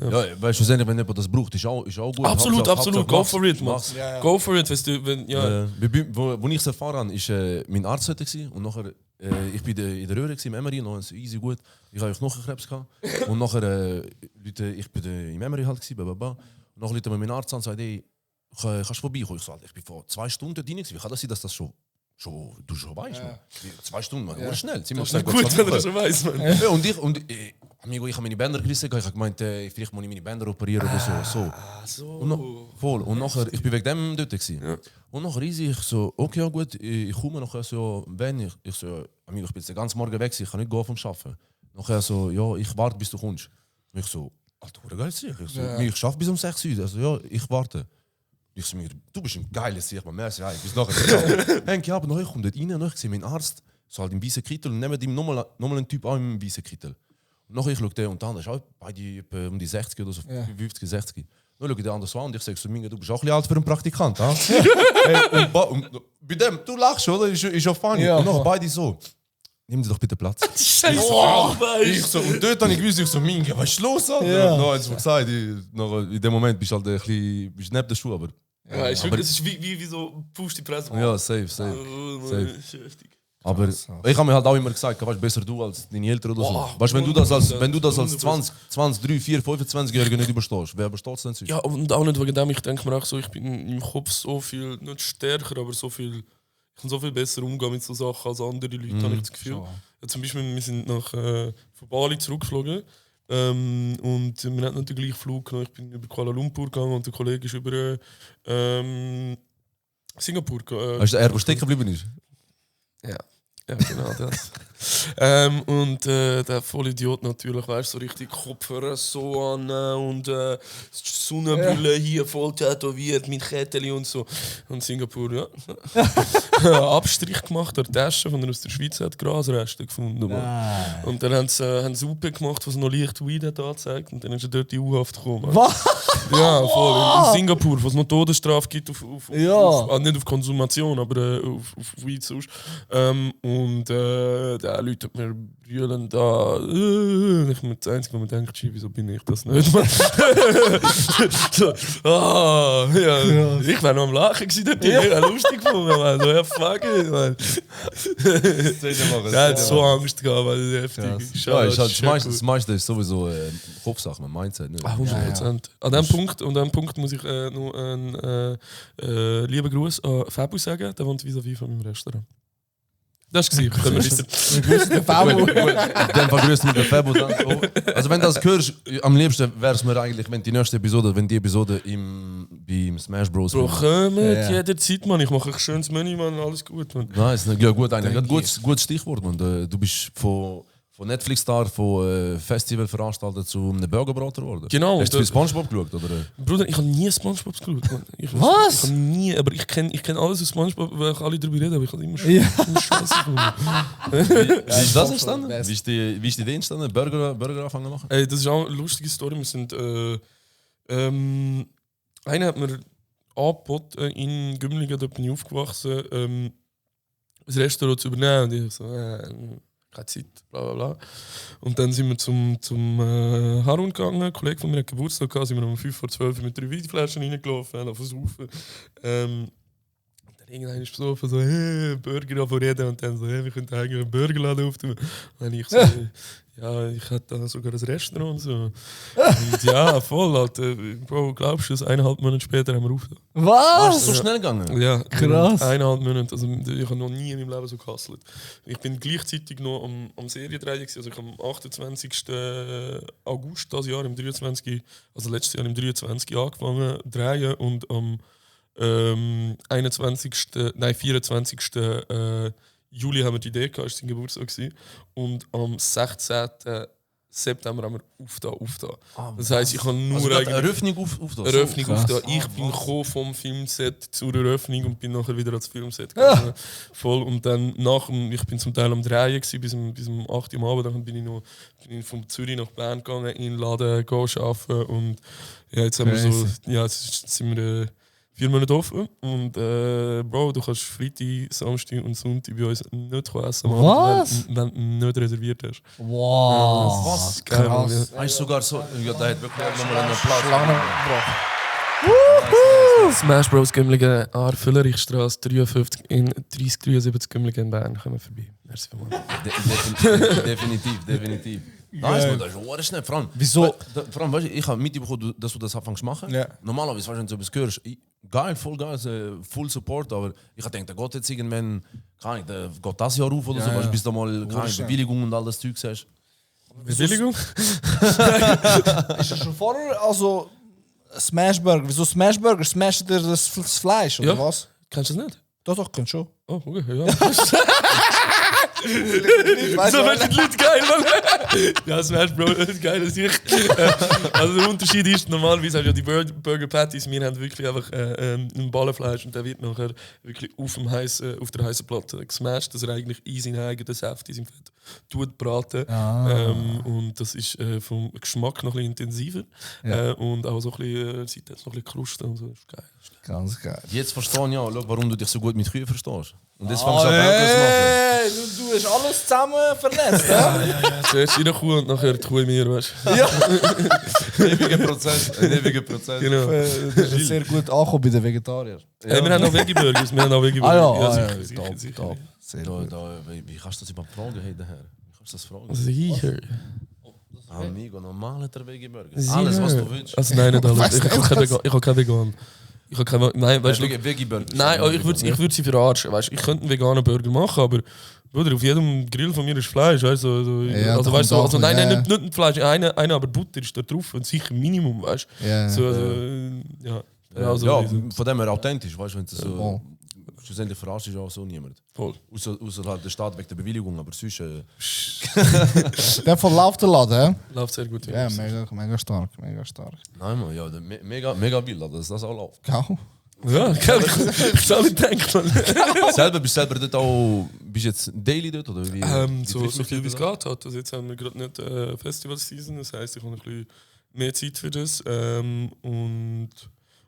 Ja, weißt du, schlussendlich, wenn jemand das braucht, ist auch gut. Absolut, Hauptsache, go mach's. for it, man. Mach's. Go for it, weißt du, wenn, ja. Wo ich es erfahren habe, war mein Arzt heute und nachher, ich bin in der Röhre im Emery, noch easy gut. Ich hatte Knochenkrebs gehabt. Und nachher, ich bin im Emery halt gewesen, blablabla. Und nachher Leute mein Arzt an und sagt, hey, kannst du vorbeikommen? Ich sage, ich bin vor 2 Stunden dort rein gewesen. Wie kann das sein, dass das du schon weißt? Man? 2 Stunden, man. Ja. Schnell. Das ist gut, wenn du das schon weißt, man. Ja, Amigo, ich habe meine Bänder gerissen, ich habe gemeint, vielleicht muss ich meine Bänder operieren oder so. So. Voll. Und nachher, ich bin wegen dem dort gewesen. Ja. Und nachher easy, ich so, okay, ja gut, ich komme nachher so, wenn ich so, Amigo, ich bin jetzt den ganzen Morgen weg, ich kann nicht gehen vom Arbeiten. Nachher so, ja, ich warte, bis du kommst. Und ich so, Alter, geil sicher. Ich so, ich schaffe bis um 6 Uhr. Also ja, ich warte. Ich so, du bist ein geiles Sicher, man merkt ja, bis nachher. Henk, ja, aber nachher kommt dort rein, und ich sehe meinen Arzt, so halt im weißen Kittel, und neben ihm nochmal einen Typ auch im weißen Kittel. Und nachher schaue ich den und dann ist auch beide um die 60 oder so, 50, 60. Dann schaue ich den anders an und ich sage so, du bist auch ein bisschen alt für einen Praktikant, ha? Hey, und bei dem, du lachst, oder? Ist ja funny. Ja, und nachher beide so. nimm dir doch bitte Platz. Scheiße, Ich so, und dort habe ich gewusst, ich so, Minge, was ist los? Alter? Ja. No, jetzt gesagt, in dem Moment bist du halt ein bisschen bist neben der Schuhe, aber Ja, ist wirklich, es ist wie so Pust die Presse. ja, safe. Safe. Aber ich habe mir halt auch immer gesagt, weißt, besser du als deine Eltern oder so. Boah, Weißt, wenn du das als 20, 3, 4, 25-Jährige nicht überstehst, wer übersteht es denn sonst? Ja, und auch nicht wegen dem, ich denke mir auch so, ich bin im Kopf so viel, nicht stärker, aber so viel, ich kann so viel besser umgehen mit so Sachen als andere Leute, habe ich das Gefühl. Ja, zum Beispiel, wir sind von Bali zurückgeflogen und wir hatten nicht den gleichen Flug genommen. Ich bin über Kuala Lumpur gegangen und der Kollege ist über Singapur gegangen. Weißt du, der stecken geblieben ist? Ja, genau das. Und der Vollidiot natürlich, weißt du, so richtig Kopfhörer so an und Sonnenbrille hier voll tätowiert mit Kettchen und so. Und Singapur, ja. Abstrich gemacht an der Tasche, von der aus der Schweiz hat Grasreste gefunden. Man. Und dann haben sie Suppe gemacht, was noch leicht Weed hat angezeigt und dann ist er dort in U-Haft gekommen. Was? Ja, voll. In Singapur, wo es noch Todesstrafe gibt auf nicht auf Konsumation, aber auf Weed sonst. Und der Leute hat mir brüllen da. Ich bin das Einzige, wo man denkt, wieso bin ich das nicht? So, ja. Ich wäre noch am Lachen gewesen, dort. Ich wäre lustig gefunden. Man. So, ja, fuck it, man. Der hat so Angst gehabt, weil das heftig ist. Ja, ist halt, das meiste ist sowieso Kopfsache, ein Mindset. Nicht? 100%. An dem Punkt muss ich noch einen lieben Gruß an Fabu sagen, der wohnt vis-à-vis von meinem Restaurant. Das war es. Können wir wissen. Der Fabo. Dann vergrüßt mit der Fabo dann. Oh. Also wenn du das hörst, am liebsten wäre es mir eigentlich, wenn die Episode beim Smash Bros. Bro, kommt jederzeit, Mann. Ich mache ein schönes Menü, Mann. Alles gut, Mann. Nice, ja gut, eigentlich. Gutes Stichwort, man. Du bist von Netflix-Star, von Festivalveranstalter zu einem Burgerbrater geworden. Genau. Hast du SpongeBob geschaut, oder? Bruder, ich habe nie SpongeBob geschaut. Mann. Was? Ich habe nie, aber ich kenn alles aus SpongeBob, weil ich alle darüber reden, aber ich habe immer Scheiße gefunden. Wie ist das entstanden? Wie ist die Idee entstanden? Burger anfangen zu machen? Ey, das ist auch eine lustige Story. Wir sind, einer hat mir angeboten, in Gümligen, da bin ich aufgewachsen, das Restaurant zu übernehmen. Und ich so, keine Zeit, bla bla bla. Und dann sind wir zum Harun gegangen, ein Kollege von mir hat Geburtstag gehabt, sind wir um 5:12 mit 3 Weinflaschen reingelaufen, haben auf Saufen. Und dann irgendwann ist besoffen, so, Burger reden und dann so, wir könnten eigentlich einen Burgerladen auftun. Und ich so, ja, ich hätte da sogar ein Restaurant und so. Und ja, voll, Alter. Bro, glaubst du, 1,5 Monate später haben wir aufgetan. Was? Ist so schnell gegangen? Ja, Krass. 1,5 Monate. Also, ich habe noch nie in meinem Leben so gehustelt. Ich bin gleichzeitig noch am Seriendrehen. Also ich habe am 28. August dieses Jahr, im 23, also letztes Jahr im 23 angefangen zu drehen und am 24. Juli haben wir die Idee gehabt, es war sein Geburtstag gewesen. Und am 16. September haben wir aufgetan. Das heisst, ich habe nur Also eigentlich Eröffnung auf Eröffnung krass. aufgetan. Ich bin gekommen vom Filmset zur Eröffnung und bin nachher wieder ans Filmset gegangen. Voll. Und dann ich bin zum Teil am Drehen gewesen, bis um 8 Uhr am Abend. Dann bin ich von Zürich nach Bern gegangen, in den Laden arbeiten. Und ja, jetzt haben wir so, ja, jetzt sind wir 4 Monate offen. Und Bro, du kannst Freitag, Samstag und Sonntag bei uns nicht essen, Was? wenn du nicht reserviert hast. Wow. Was? Geil, Krass. Weißt du sogar so, ja, der hat wirklich nochmal einen Applaus. Smash Bros. Gümligen, Füllerichstraße 53 in 3073 Gümligen in Bern. Kommen wir vorbei. Merci vielmals. Definitiv. Nice, man, das ist auch schnell. Vor allem, Wieso? Vor allem, weißt du, ich habe mitbekommen, dass du das anfängst zu machen. Ja. Normalerweise, weißt du, wenn du etwas hörst, geil, voll geil, full Support, aber ich habe gedacht, der geht jetzt irgendwann, keine Ahnung, der geht das Jahr auf oder so, weißt du, bis du mal keine Bewilligung und all das Zeug hast. Bewilligung? Ist das schon vorher, also Smashburger? Wieso Smashburger? Smasht ihr das Fleisch, oder Ja. was? Kennst du das nicht? Doch, könnt schon. Oh, okay, ja. Weißt So du, werden die Leute geil, Mann. Ja, Smash Bros. ist geil, das ich. Also der Unterschied ist, normalerweise hast du ja die Burger Patties, wir haben wirklich einfach ein Ballenfleisch und der wird nachher wirklich auf der heißen Platte gesmashed, dass er eigentlich in seinen eigenen Saft, in seinem Fett braten. Und das ist vom Geschmack noch ein bisschen intensiver. Und auch so ein bisschen, sieht jetzt noch ein bisschen Kruste und so. Das ist geil. ganz geil. Jetzt verstehe ich ja, schau, warum du dich so gut mit Kühen verstehst. Und jetzt fängst du an, Burger zu machen. Du du hast alles zusammen vernetzt, ja? Zuerst in der Kuh und nachher die Kuh in mir, weißt du? Ja! Ein ewiger Prozess. Genau. Das ist sehr gut angekommen bei den Vegetariern. Hey, wir haben auch Veggie-Burgers. Sicher, sicher. top. Sehr gut. Wie kannst du das überhaupt fragen, hey, daher? Wie kannst du das fragen? Sicher. Amigo, normal hat er Veggie-Burger. Sicher. Alles, was du willst. Also nein, nicht alles. Ich habe kein Vegan. Nein, weißt du, Veggie-Burger. nein, ich würde sie verarschen. Weißt, ich könnte einen veganen Burger machen, aber Bruder, auf jedem Grill von mir ist Fleisch. Weißt, Ja, also, da weißt, kommt also auch, nein, ja. nicht ein Fleisch, eine, aber Butter ist da drauf und sicher Minimum. Weißt. Ja. So, ja. Also, Ja, von dem her authentisch, weißt du, wenn du so. Voll. Schlussendlich verarscht ist auch so niemand. Voll. Außer halt der Staat wegen der Bewilligung, aber sonst. Der von läuft der Laden, Läuft sehr gut. ja? Ja, mega stark, mega stark. Nein, man, ja, mega wild, dass das auch läuft. Gau. Ja, ich soll nicht denken. Bist du selber dort auch. Bist du jetzt daily dort? Oder wie, So viel wie es geht hat. Also jetzt haben wir gerade nicht Festival-Season, das heisst, ich habe ein bisschen mehr Zeit für das. Und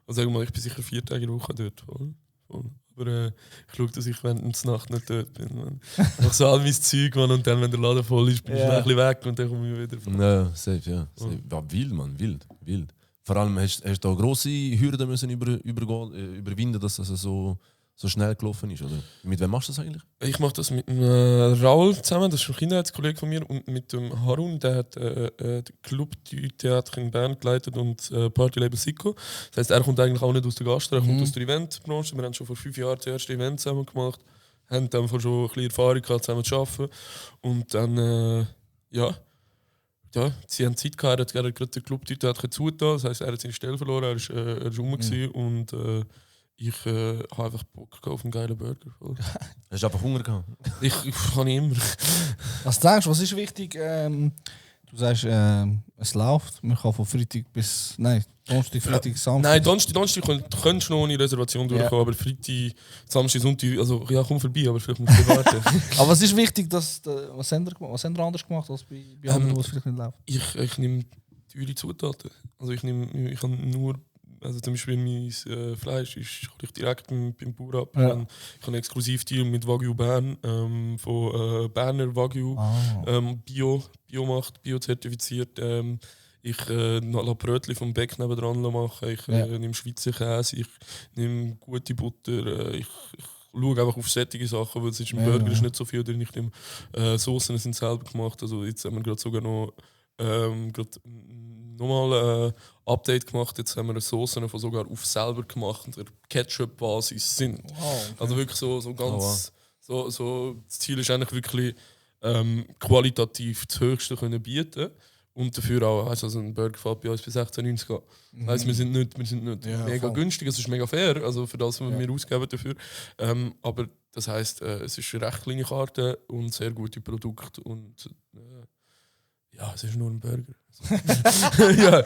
also sagen wir mal, ich bin sicher 4 Tage in der Woche dort. Voll. Aber ich schaue, dass ich während der Nacht nicht dort bin. Man. Ich mache so all mein Zeug, man, und dann, wenn der Laden voll ist, bin ich schnell ein bisschen weg und dann komme ich wieder. Ja, safe, ja. Safe. Ja, wild, man, wild. Vor allem hast du da grosse Hürden müssen überwinden, dass das so schnell gelaufen ist, oder? Mit wem machst du das eigentlich? Ich mache das mit dem Raul zusammen, das ist ein Kindheitskollege von mir, und mit dem Harun, der hat Club du Theater in Bern geleitet und Partylabel Siko. Das heisst, er kommt eigentlich auch nicht aus der Gastro, er kommt aus der Eventbranche. Wir haben schon vor 5 Jahren das erste Event zusammen gemacht, haben dann schon ein bisschen Erfahrung gehabt, zusammen zu arbeiten. Und dann, ja, sie haben Zeit gehabt, er hat gerade den Club du Theater zugetan, das heisst, er hat seine Stelle verloren, er ist rum gewesen, und ich habe einfach Bock auf einen geilen Burger. Hast du einfach Hunger gehabt? Ich kann immer. Was denkst du, was ist wichtig? Du sagst, es läuft. Man kann von Freitag bis. Nein, Donnerstag, Freitag, Samstag. Nein, Donnerstag könntest du noch ohne Reservation durchkommen, aber Freitag, Samstag, Sonntag, also ja, komm vorbei, aber vielleicht musst du warten. Aber was ist wichtig, dass. Was haben wir anders gemacht als bei anderen, wo es vielleicht nicht läuft? Ich nehme teure Zutaten. Also ich habe nur, also zum Beispiel mein Fleisch hole ich direkt beim Bauer ab. Ja. Ich habe einen Exklusivdeal mit Wagyu Bern, von Berner Wagyu, Bio macht, Bio-zertifiziert. Ich lasse Brötchen vom Beck nebendran machen, ich nehme Schweizer Käse, ich nehme gute Butter, ich schaue einfach auf solche Sachen, weil es ist im Burger ist nicht so viel drin. Ich nehme Soßen sind selber gemacht, also jetzt haben wir gerade sogar noch nochmal Update gemacht. Jetzt haben wir eine Sauce von sogar auf selber gemacht und der Ketchup-Basis sind. Wow, okay. Also wirklich so ganz. So, das Ziel ist eigentlich wirklich qualitativ das Höchste können bieten und dafür auch, also ein Burger fällt bei uns bei 16,90 an. Heißt, wir sind nicht mega günstig, es ist mega fair, also für das, was wir ausgeben dafür. Aber das heisst, es ist eine recht kleine Karte und sehr gute Produkte und ja, es ist nur ein Burger. Ja.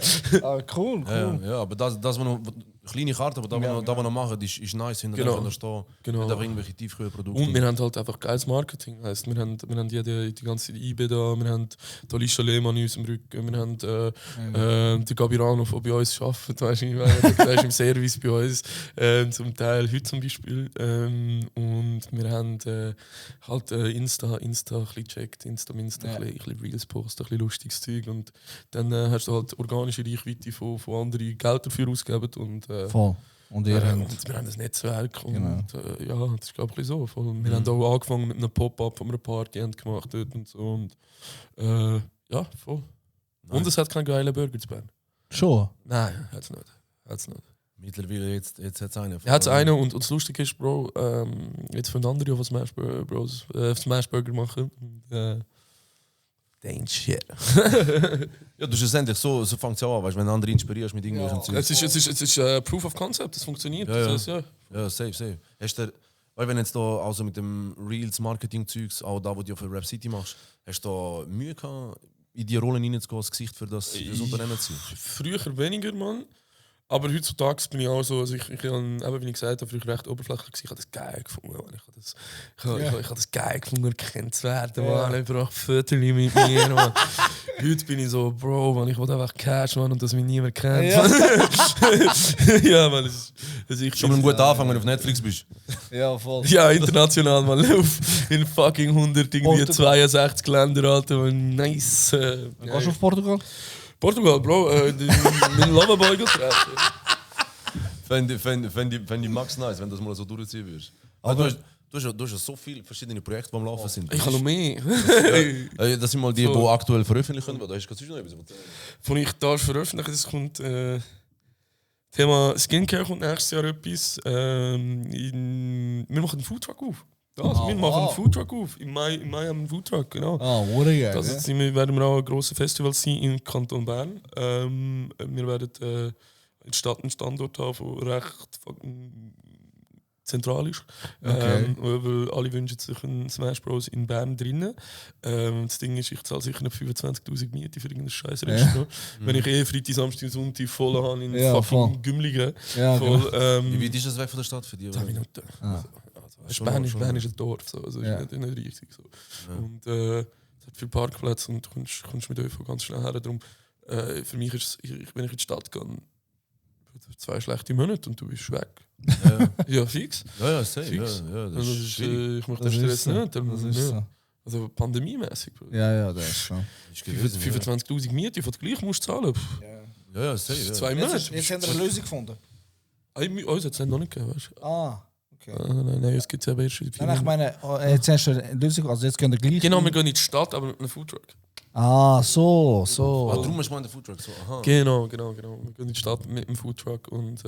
Cool. Ja, aber das was noch kleine Karte, aber da was noch machen, ist nice. Hinterher da stehen, Genau. nicht einfach irgendwelche Tiefkühlprodukte. Und wir haben halt einfach geiles Marketing. Heisst, wir haben die ganze IB da, wir haben Alicia Lehmann in unserem Rücken, wir haben den Gabirano, der bei uns arbeitet, weißt du, der ist im Service bei uns, zum Teil heute zum Beispiel. Und wir haben halt Insta ein bisschen gecheckt, Insta ein bisschen Reels posten, ein bisschen lustiges Zeug. Und dann hast du halt organische Reichweite von anderen Geld dafür ausgegeben. Und, Voll. Und ihr habt. und wir haben ein Netzwerk und Genau. ja, das ist glaube ich so. Voll. Wir haben auch angefangen mit einem Pop-up von einer Party haben gemacht dort und so und ja, voll. Nice. Und es hat keinen geilen Burger zu Bern. Schon. Nein, hat es nicht. Mittlerweile jetzt hat es einen. Er hat einen und das Lustige ist, Bro, jetzt von anderen, die Smash Burger machen. Ain't shit. Ja, du schlussendlich so fängt es an, weißt, wenn andere inspirierst mit irgendwelchen Zeug. Es ist Proof of Concept, das funktioniert. Ja, ja. Das heißt, Ja, safe. Hast du, weil wenn jetzt da also mit dem Reels Marketing-Zeugs, auch da, wo du für Rap City machst, hast du da Mühe gehabt, in die Rollen reinzugehen, das Gesicht für das Unternehmen zu sein? Früher weniger, Mann. Aber heutzutage bin ich auch so, also ich habe, wie ich gesagt habe, früher recht oberflächlich gewesen. Ich habe das geil gefunden, Mann. Ich habe das geil gefunden, erkannt zu werden, Mann. Ich brauche Fotos mit mir, Mann. Heute bin ich so, Bro, Mann, ich will einfach Cash, Mann, und dass mich niemand kennt. Ja, Mann, das ist Schon mal gut anfangen, wenn du auf Netflix bist. Ja, voll. ja, international, man. In fucking 162 Länder, Alter. Man. Nice. Gehst du auf Portugal? Portugal, Bro. Mein Loverboy getroffen. Fände ich Max nice, wenn du das mal so durchziehen würdest. Aber du hast ja so viele verschiedene Projekte, die am Laufen sind. Ich habe noch mehr. Das sind mal die, die aktuell veröffentlichen, weil da hast du noch etwas. Von ich darf veröffentlichen, es kommt Thema Skincare kommt nächstes Jahr etwas. Wir machen einen Foodtruck auf. Wir machen einen Foodtruck auf. Im Mai haben wir einen Foodtruck, genau. Geil. Das werden wir auch ein grosses Festival sein im Kanton Bern. Wir werden in der Stadt einen Standort haben, der recht zentral ist. Okay. Weil alle wünschen sich einen Smash Bros. In Bern drinnen. Das Ding ist, ich zahle sicher nicht 25'000 Miete für irgendein scheiß Restaurant. Wenn ich Freitag, Samstag, Sonntag voll habe in fucking Gümligen. Ja, voll, Wie weit ist das weg von der Stadt für dich? 10 Minuten. Bern ist ein Dorf, so. Also ist nicht riesig. So. Ja. Und es hat viele Parkplätze und du kommst mit ÖV ganz schnell her. Darum, für mich ist es, wenn ich in die Stadt gehe, 2 schlechte Monate und du bist weg. Ja, fix. Ja, safe. Fix. Ja, das Also, ist schwierig. ich möchte Das den ist Stress so. nicht. Das ist so. Also pandemiemäßig. Ja, das ist schon. 25'000 Miete, die du gleich musst zahlen. Ja, safe. 2 Monate. Jetzt haben wir eine Lösung gefunden. Uns hat es noch nicht gegeben, weißt du? Okay. Nein, es gibt es aber erst in 4 Nein, ich meine, jetzt hast du eine Lösung, also jetzt gehen wir gleich. Genau, wir gehen in die Stadt, aber mit einem Foodtruck. So. Darum hast du den Foodtruck so. Aha. Genau. Wir gehen in die Stadt mit dem Foodtruck und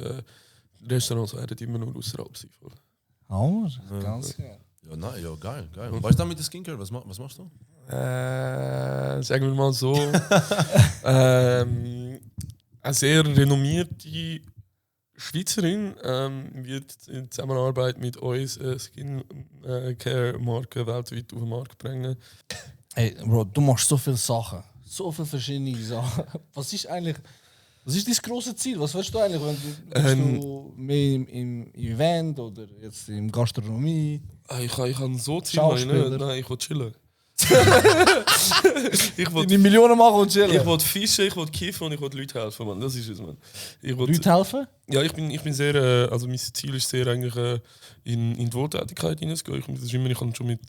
Restaurants werden immer nur außerhalb sein. Hammer, ganz geil. Ja, nein, ja, geil. Und weißt du mit der Skincare, was machst du? Sagen wir mal so, eine sehr renommierte Schweizerin wird in Zusammenarbeit mit uns Skincare-Marke weltweit auf den Markt bringen. Hey, Bro, du machst so viele Sachen. So viele verschiedene Sachen. Was ist dein grosses Ziel? Was willst du eigentlich, wenn du mehr im Event oder jetzt in Gastronomie? Ich kann so Ziel Schauspieler. Nein, ich will chillen. ich will Die Millionen machen und chillen? Ich will fischen, ich will kiffen und ich will Leuten helfen, Mann. Das ist es, Mann. Leute helfen? Ja, ich bin sehr, also mein Ziel ist sehr eigentlich in die Wohltätigkeit hineinzugehen. Ich kann schon mit,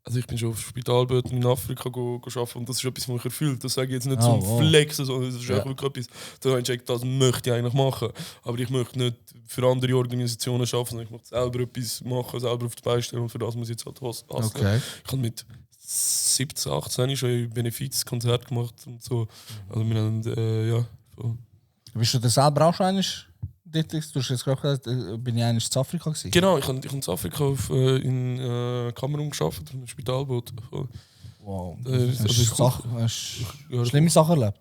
also ich bin schon auf Spitalböten in Afrika arbeiten und das ist etwas, was mich erfüllt. Das sage ich jetzt nicht zum Flexen, sondern das ist einfach wirklich etwas, da habe ich gesagt, das möchte ich eigentlich machen. Aber ich möchte nicht für andere Organisationen arbeiten, sondern ich möchte selber etwas machen, selber auf die Beine stellen und für das muss ich jetzt halt hassen. Okay. Ich habe mit 17, 18 schon ein Benefizkonzert gemacht und so. Also wir haben, ja. So. Bist du das selber auch schon einmal dort? Du hast jetzt gerade gesagt, bin ich eigentlich in Afrika gewesen? Genau, ich habe in Afrika in Kamerun gearbeitet, auf einem Spitalboot. Wow. Hast du schlimme Sachen erlebt?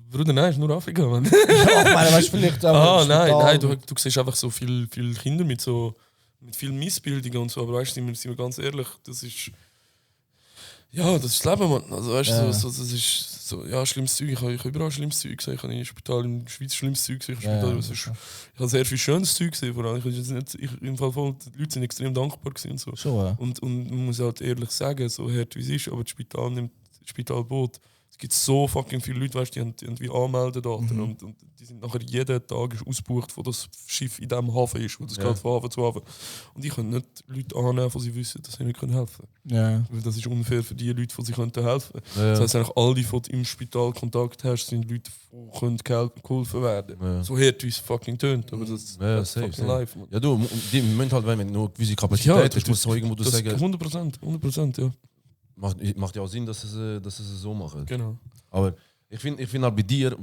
Bruder, nein, ist nur Afrika, Mann. Ich meine, weißt du, vielleicht nein, du siehst einfach so viele Kinder mit viel Missbildungen und so, aber weißt du, sind wir ganz ehrlich, das ist das Leben, Mann. Also weißt du, das ist so, ja, schlimmes Zeug. Ich habe überall schlimmes Zeug gesehen. Ich habe im Spital in der Schweiz schlimmes Zeug gesehen. Ich habe sehr viel schönes Zeug gesehen. Vor allem. Im Fall voll, die Leute sind extrem dankbar gewesen. So. Schon, ja. Und man muss halt ehrlich sagen, so hart wie es ist, aber das Spitalboot, es gibt so fucking viele Leute, weißt, die haben wie Anmeldedaten und die sind nachher jeden Tag ist ausgebucht, wo das Schiff in diesem Hafen ist, wo das geht von Hafen zu Hafen. Und ich kann nicht Leute annehmen, die sie wissen, dass sie nicht helfen können. Weil das ist unfair für die Leute, die sie helfen können. Das heisst eigentlich, alle, die du im Spital Kontakt hast, sind Leute, die geholfen werden. So hart wie es fucking tönt, aber das ist fucking live. Man. Ja, du, die Moment halt, wenn du nur gewisse Kapazität hast, musst du irgendwo sagen. 100%, ja. Macht ja auch Sinn, dass sie es so machen. Genau. Aber ich finde halt bei dir,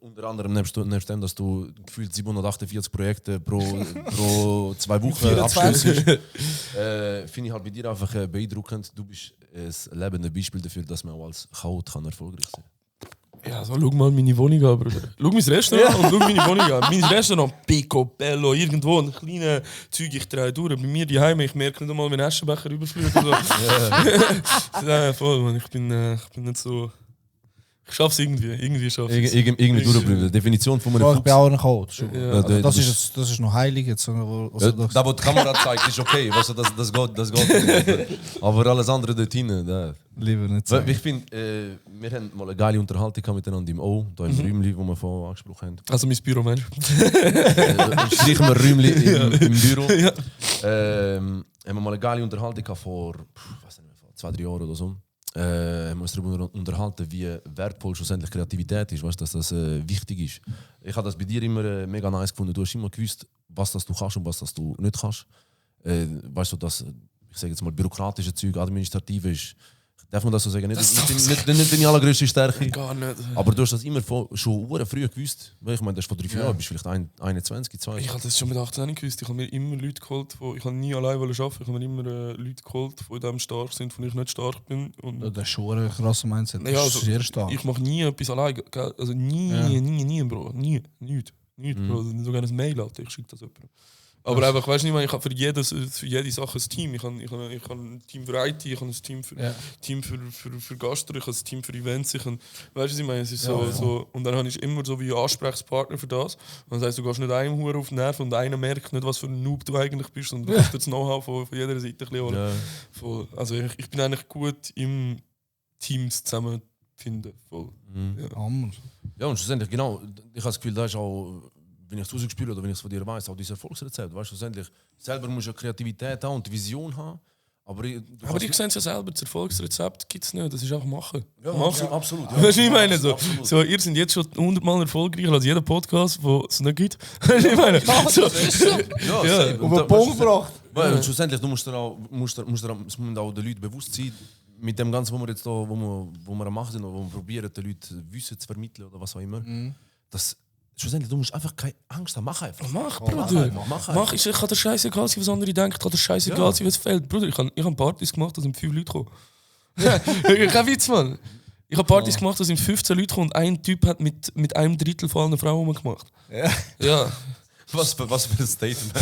unter anderem nebst dem, dass du gefühlt 748 Projekte pro 2 Wochen abschließt, finde ich halt bei dir einfach beeindruckend. Du bist ein lebendes Beispiel dafür, dass man auch als Chaot erfolgreich sein kann. Ja, so, schau mal meine Wohnung an, Bruder. Schau mein Restaurant und schau meine Wohnung an. Mein Restaurant, Picobello, irgendwo, ein kleines Zeug, ich drehe durch. Bei mir daheim, ich merke nicht einmal, wenn ein Aschenbecher überflügt oder so. Ja, voll, man. Ich bin nicht so... Ich schaff's irgendwie schaff's es. Irgendwie durchbleiben. Die Definition von einem Ich bin auch ein Coach. Ja. Also das ist noch heilig jetzt. Also, Da, wo die Kamera zeigt, ist okay. Weißt du, das geht. Aber alles andere dort hinten, da. lieber nicht Weil sagen. ich finde, wir haben mal eine geile Unterhaltung gehabt miteinander im O, da im Räumli, wo wir vorhin angesprochen haben. Also mein Büro, Mensch. Streichen wir Räumli im Büro. Ja. Haben wir mal eine geile Unterhaltung gehabt vor, weiß nicht mehr, vor 2-3 Jahren oder so. Haben wir uns darüber unterhalten, wie wertvoll schlussendlich Kreativität ist, weißt, dass das wichtig ist. Ich habe das bei dir immer mega nice gefunden. Du hast immer gewusst, was das du kannst und was das du nicht kannst. Weißt du, dass, ich sage jetzt mal, bürokratische Zeug, administrative ist, darf man das so sagen? Nicht deine allergrößte Stärke. Gar nicht. Aber du hast das immer schon früh gewusst. Weil ich meine, das ist vor 3-4 Jahren, bist vielleicht 21, 2. Ich habe das schon mit 18 gewusst. Ich habe mir immer Leute geholt, ich habe nie allein arbeiten. Ich habe mir immer Leute geholt, die in dem stark sind, von denen ich nicht stark bin. Und Das ist schon ein krasser Mindset. Das ja, ist sehr stark. ich mache nie etwas allein. Gell? Also nie, Bro. Nicht, Bro. Sogar ein Mail, Alter. Ich schicke das jemandem. Aber einfach, weißt du nicht, ich habe für jede Sache ein Team. Ich habe ein Team für IT, ich habe ein Team für, Team für Gastro, ich habe ein Team für Events. Weißt du, was ich meine? Es ist so, und dann habe ich immer so wie einen Ansprechpartner für das. Und das heisst, du gehst nicht einem Hure auf den Nerv und einer merkt nicht, was für ein Noob du eigentlich bist, sondern du hast das Know-how von jeder Seite. Ein bisschen, also ich bin eigentlich gut im Teams zusammenfinden. Voll. Hammer. Ja, und schlussendlich, genau, ich habe das Gefühl, das ist auch, wenn ich es rausgespielt oder wenn ich es von dir weiß, auch dieses Erfolgsrezept. Weißt du, schlussendlich, selber musst du eine Kreativität haben und die Vision haben. Aber ich sehen es ja selber, das Erfolgsrezept gibt es nicht, das ist einfach machen. Ja, Machen. ja, absolut. Ja. Weißt du, was ich meine? Absolut. So, ihr seid jetzt schon 100-mal erfolgreicher als jeder Podcast, den es nicht gibt. Weißt du, was ich meine? So. Ja, Auf den Punkt gebracht. Weil schlussendlich, du musst es müssen auch den Leuten bewusst sein, mit dem Ganzen, was wir jetzt da, wo wir machen sind, oder wo wir probieren, den Leuten Wissen zu vermitteln oder was auch immer. Das, schlussendlich, du musst einfach keine Angst haben. Mach einfach. Mach, Bruder. Mach Ich kann dir scheißegal sein, was andere denken. Kann dir scheißegal sein, was fehlt. Bruder, ich hab Partys gemacht, da sind 5 Leute gekommen. Kein Witz, Mann. Ich habe Partys gemacht, da sind 15 Leute gekommen und ein Typ hat mit einem Drittel von allen Frauen gemacht. Ja. Was für ein Statement.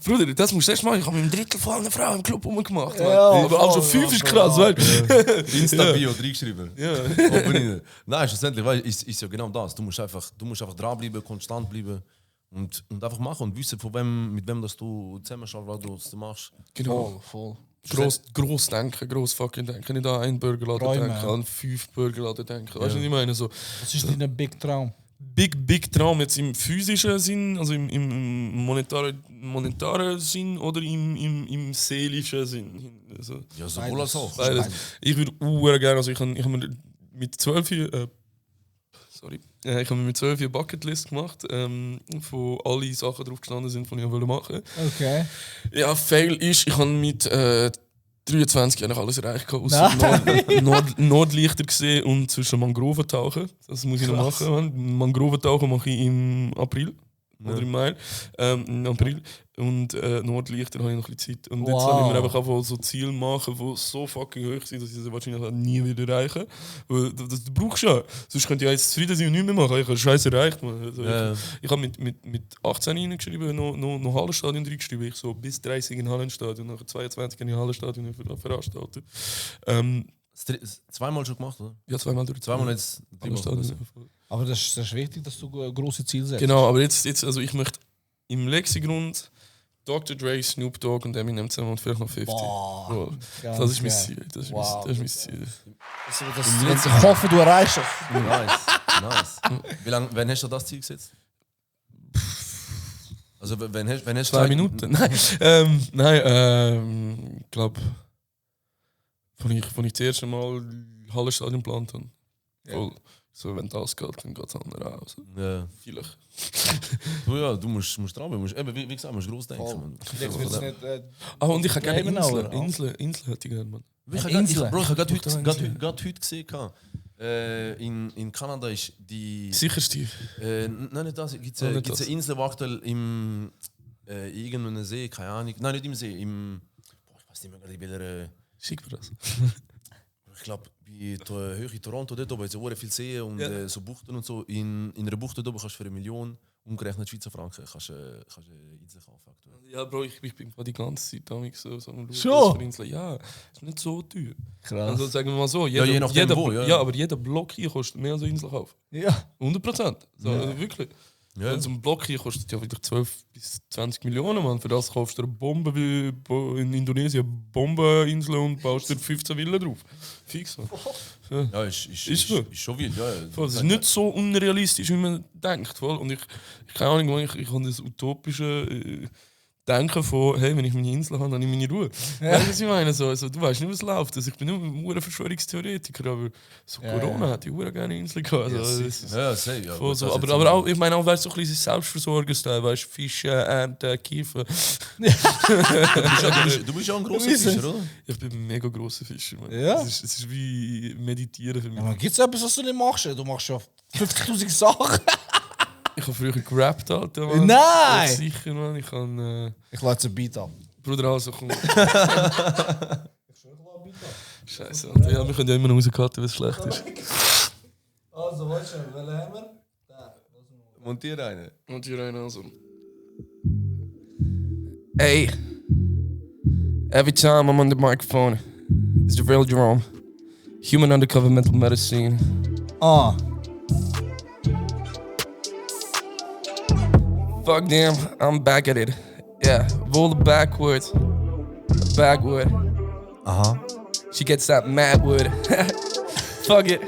Bruder, das musst du erst machen. Ich habe mit einem Drittel von allen Frauen im Club rumgemacht. Ja, aber also 5 ist krass, weißt du? Insta-Bio reingeschrieben. Ja. Nein, schlussendlich, weil ist ja genau das. Du musst einfach dranbleiben, konstant bleiben und einfach machen und wissen, mit wem das du zusammen schaust, was du machst. Genau. Voll. Gross denken, gross fucking denken. Nicht an einen Burgerladen Träumen, denken, an 5 Burgerladen denken. Weißt du, was ich meine? So, Was ist dein Big Traum? Big Traum jetzt im physischen Sinn, also im monetaren Sinn oder im seelischen Sinn? Also, Ja, sowohl als auch. beides. Ich würde gerne, also ich hab mir mit 12 ich habe mir mit 12 eine Bucketlist gemacht, wo alle Sachen drauf gestanden sind, die ich machen wollte. Okay. Ja, Fail ist, ich habe mit 23 eigentlich alles erreicht, außer Nordlichter gesehen und zwischen Mangroven tauchen. Das muss ich noch machen. Man. Mangroven tauchen mache ich im April. Oder im Mai. Im April. Und Nordlichter habe ich noch ein bisschen Zeit. Und jetzt habe ich mir einfach einfach so Ziele machen, die so fucking hoch sind, dass ich sie wahrscheinlich nie wieder erreichen. Weil das brauchst du ja. Sonst könnte ich ja jetzt zufrieden sein und nichts mehr machen. Ich habe Scheiße erreicht. Man. Also ich habe mit 18 reingeschrieben, noch Hallenstadion reingeschrieben. Ich so bis 30 in Hallenstadion, nach 22 in Hallenstadion veranstaltet. Zweimal schon gemacht, oder? Ja, zweimal durch. Zweimal jetzt. Hallenstadion. Aber das ist wichtig, dass du große Ziele setzt. Genau, aber jetzt also ich möchte im Lexigrund Dr. Dre, Snoop Dogg und Eminem zusammen und vielleicht noch 50. Boah, Ja, das ist mein Ziel. Das ist mein Ziel. Ich hoffe, du erreichst es. Nice. Wann hast du das Ziel gesetzt? Also, wenn hast du 2 Minuten? Nein, ich glaube, als ich das erste Mal Hallenstadion geplant habe. Voll. So, wenn das geht, dann geht es andere auch. Also, Ja. vielleicht. Du musst dran, wie gesagt, musst groß denken. Und ich habe gerne Game Hour, Inseln hätte ich gerne, Mann. Ich habe gerade heute gesehen, in Kanada ist die... Sicherste. Nein, nicht das. Gibt es eine Insel, die aktuell im irgendeinem See, keine Ahnung. Nein, nicht im See, ich weiß nicht mehr gerade, welcher... Schick mir das. Ich glaube, bei der Höhe Toronto, dort oben, so viele Seen und so Buchten und so. In einer Bucht dort oben kannst du für 1 Million umgerechnet Schweizer Franken, kannst du Insel kaufen aktuell. Ja, Bro, ich bin die ganze Zeit damit so am Schon? Insel. Ja, ist nicht so teuer. Krass. Also sagen wir mal so, Ja, je nachdem wo, ja. aber jeder Block hier kostet mehr als ein Inselkauf. Ja. 100%. So, wirklich. Ja. Also ein Block hier kostet ja wirklich 12 bis 20 Millionen, Mann. Für das kaufst du eine Bombe wie in Indonesien, Bombeninsel und baust dir 15 Villen drauf. Fix. Man. Ja, ist so. ist schon wild. Ja. Voll, es ist nicht so unrealistisch, wie man denkt. Voll. Und ich keine Ahnung, ich habe das utopische Denken von, hey, wenn ich meine Insel habe, dann habe ich meine Ruhe. Weißt du, was ich meine? So, du weißt nicht, was läuft. Also, ich bin nur ein Verschwörungstheoretiker, aber so Corona hat ich auch gerne eine Insel gehabt. Also, Ja, sehr. Ja, voll so. Aber auch, ich meine auch, weißt du, so ein bisschen Selbstversorgersteil, weißt du, Fische, Ernten, Kiefer. Du bist ja ein grosser Fischer, oder? Ich bin ein mega grosser Fischer, man. Ja? Es ist wie Meditieren für mich. Aber gibt's etwas, was du nicht machst? Du machst ja 50.000 Sachen. Ich habe früher gerappt, Alter, Mann. Nein! Sicher, man. Ich kann... Ich lade jetzt ein Beat ab. Bruder, also komm. Scheiße, Alter. Ja, wir können ja immer noch rauscutten, wenn es schlecht ist. Also, weißt du, welchen haben wir? Montier einen. Und hier rein also. Hey. Every time I'm on the microphone, it's the real Jerome. Human undercover mental medicine. Ah. Fuck them, I'm back at it. Yeah, roll it backwards. Backward. Aha. She gets that mad wood. Fuck it.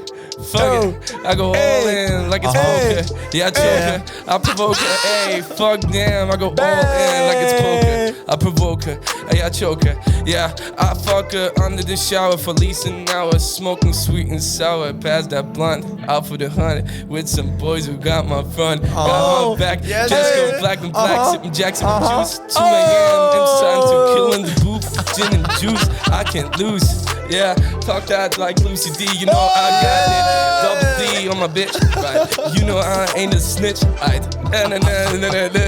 Fuck it. I go all in like it's poker. Yeah, I choke her. I provoke her. Hey, fuck damn. I go all in like it's poker. I provoke her. Hey, I choke her. Yeah, I fuck her under the shower for at least an hour. Smoking sweet and sour. Pass that blunt out for the 100 with some boys who got my front. Got my back. Just go black and black. Sipping Jackson juice. 2 a.m. Inside to killing the booth. Gin and juice. I can't lose. Yeah, talk that like Lucy D. You know I got it. Double D on my bitch. Right. You know I ain't a snitch. Right. Na, na, na, na, na, na.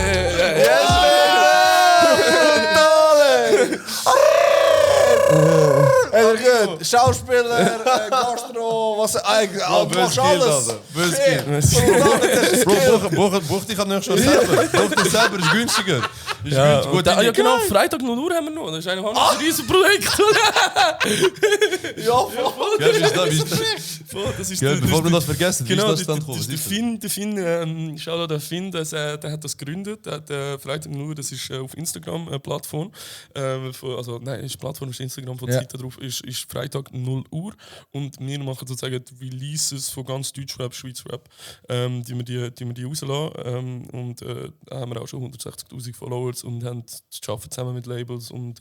Gut. Schauspieler, Gastro, was eigentlich. Du machst alles. Bro, buch dich nicht schon selber. Buch dich selber, ist günstiger. Ist Ja, günstiger. Gut, ja, genau, Freitag 0 Uhr haben wir noch. Das ist eigentlich auch ein riesen Projekt. Ja, voll. Ja, wie ist das? Das ist Ja, bevor wir das vergessen, wie Genau, ist das dann gekommen? das ist der Finn, Shoutout der Finn, der hat das gegründet, der hat Freitag nur, das ist auf Instagram eine Plattform, also nein, ist Plattform, ist Instagram von der Seite drauf, ist Freitag 0 Uhr und wir machen sozusagen die Releases von ganz Deutschrap, Schweizrap, die wir rauslassen und da haben wir auch schon 160'000 Followers und arbeiten zusammen mit Labels und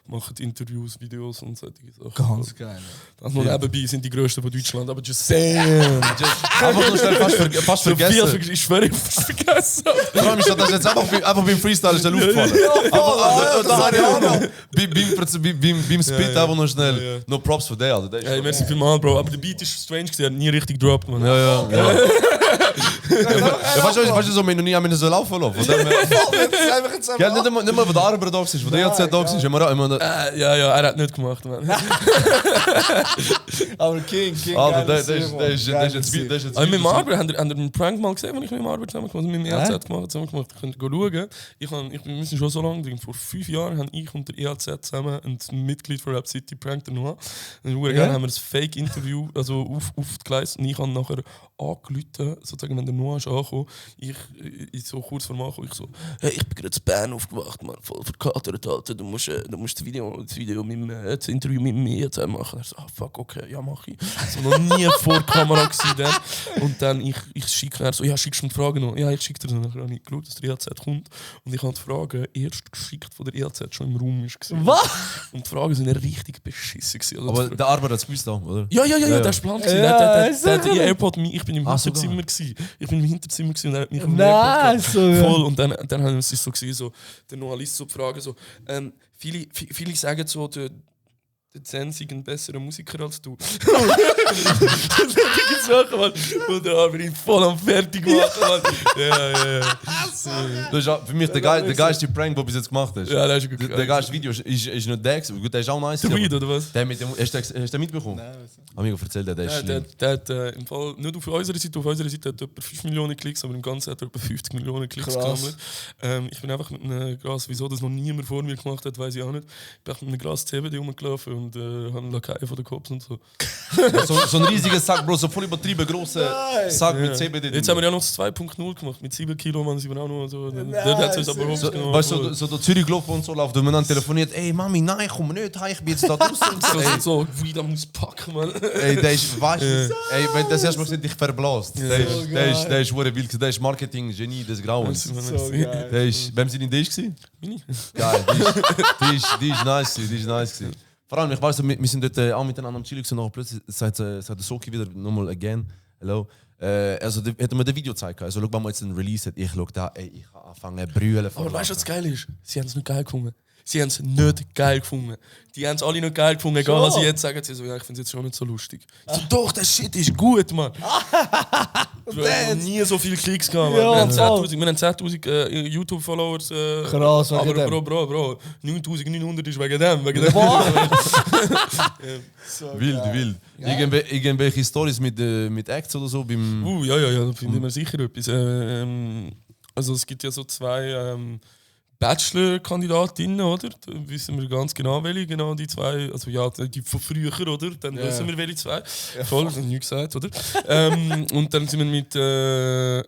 machen Interviews, Videos und solche Sachen. Ganz geil. Das noch nebenbei sind die grössten von Deutschland, aber just saying. Einfach nur schnell fast vergessen. Ich schwöre, ich hab's vergessen. Vor allem ist das jetzt einfach beim Freestyle schnell aufgefallen. Da habe ich auch noch. Beim Spit einfach noch schnell. No Props für den, Alter. Hey, merci vielmals, Bro. Aber der Beat ist strange gewesen, er hat nie richtig gedroppt, man. Ja. Weißt du, so, wir noch nie haben so laufen lassen. Ja, nicht mal, wo der Arbeit da ist, wo der ELZ da ist. Ja, er hat nicht gemacht, man. Aber King. Alter, der ist jetzt Aber mit Margaret, habt ihr einen Prank mal gesehen, den ich mit Margaret zusammen gemacht habe? Mit dem ELZ zusammen gemacht. Ihr könnt schauen. Wir müssen schon so lange, vor 5 Jahren haben ich und der ELZ zusammen ein Mitglied von Rap City prankt Noah. Und gerne haben wir ein Fake-Interview also aufgegleist und ich habe nachher angerufen, sozusagen, wenn der Noah ist angekommen, ich so kurz vor dem Ankommen, ich so, hey, ich bin gerade in Bern aufgewacht, man, voll verkatert, Alter, du musst das Interview mit mir machen. Er so, fuck, okay, ja, mach ich. So noch nie vor Kamera gewesen dann. Und dann ich schicke er so, ja, schickst du mir die Fragen noch? Ja, ich schicke dir dann. Dann habe ich geschaut, dass der ELZ kommt. Und ich habe die Fragen erst geschickt, von der ELZ schon im Raum war. Was? Und die Fragen sind richtig beschissen gewesen. Also aber der Arbeit hat es gewusst, oder? ja, der war Plan. Der hat die AirPod, ich bin im Hinterzimmer gewesen. Ich bin im Hinterzimmer gewesen und er hat mich im AirPod voll. Und dann haben sie so gesehen, so, der Noah liest so die Fragen so, viele sagen so, der Zen sei ein besserer Musiker als du. Solche Sachen, Mann. Und da bin ich voll am fertig machen, Mann. Ja. Das ist ja für mich der geilste Prank, den du bis jetzt gemacht hast. Ja, das ist gut. Der geilste Video ist nicht der, gut, der ist auch nice. Der aber Weed, oder was? Der mit dem, hast du den mitbekommen? Nein. Amigo, erzähl dir, der ist schlimm. Der hat im Fall nicht auf unserer Seite hat etwa 5 Millionen Klicks, aber im Ganzen hat er etwa 50 Millionen Klicks gesammelt. Ich bin einfach mit einem Glas, wieso das noch niemand vor mir gemacht hat, weiß ich auch nicht. Ich bin einfach mit einem Glas CBD rumgelaufen und habe einen Lakai von den Cops und so. So ein riesiger Sack, Bro, so voll übertrieben grosser Sack mit CBD. Jetzt haben wir ja noch das 2.0 gemacht, mit 7 Kilo, man, sind wir auch noch so. Der hat es aber So, hochgenommen. weißt du, so der Zürich gelaufen und so läuft, und man dann telefoniert, ey Mami, nein, komm nicht, ich bin jetzt da draußen. So, Weed am auspacken, man. Ey, der ist, weißt du, ey, wenn das erstmal sieht, dich verblasst. Der ist hure wild, der ist Marketing-Genie des Grauens. Der ist, wem sind in der gewesen? Mini. Geil, die ist nice gewesen. Vor allem, ich weiss, wir sind dort auch miteinander am Chillen und nachher plötzlich sagt der Soki wieder nochmal again, hello. Also, hat mir das Video gezeigt. Also, schau, wenn man jetzt einen Release hat, ich schau da, ey, ich kann anfangen zu brüllen. Aber weißt du, was geil ist? Sie haben es nicht geil gefunden. Sie haben es nicht geil gefunden. Die haben es alle nicht geil gefunden, egal was sie jetzt sagen. Sie so, ja, ich finde es jetzt schon nicht so lustig. Ich so, doch, der Shit ist gut, Mann. Wir haben nie so viele Klicks gehabt, Mann. Wir haben 10.000 YouTube-Followers. Krass, wegen aber dem. Bro, 9.900 ist wegen dem. Wild. Irgendwelche Stories mit Acts oder so beim... Ja, da finden wir sicher etwas. Also es gibt ja so zwei Bachelor-Kandidatinnen, oder? Da wissen wir ganz genau, welche genau die zwei, also ja, die von früher, oder? Dann wissen wir, welche zwei. Voll, nichts gesagt, oder? Und dann sind wir mit einer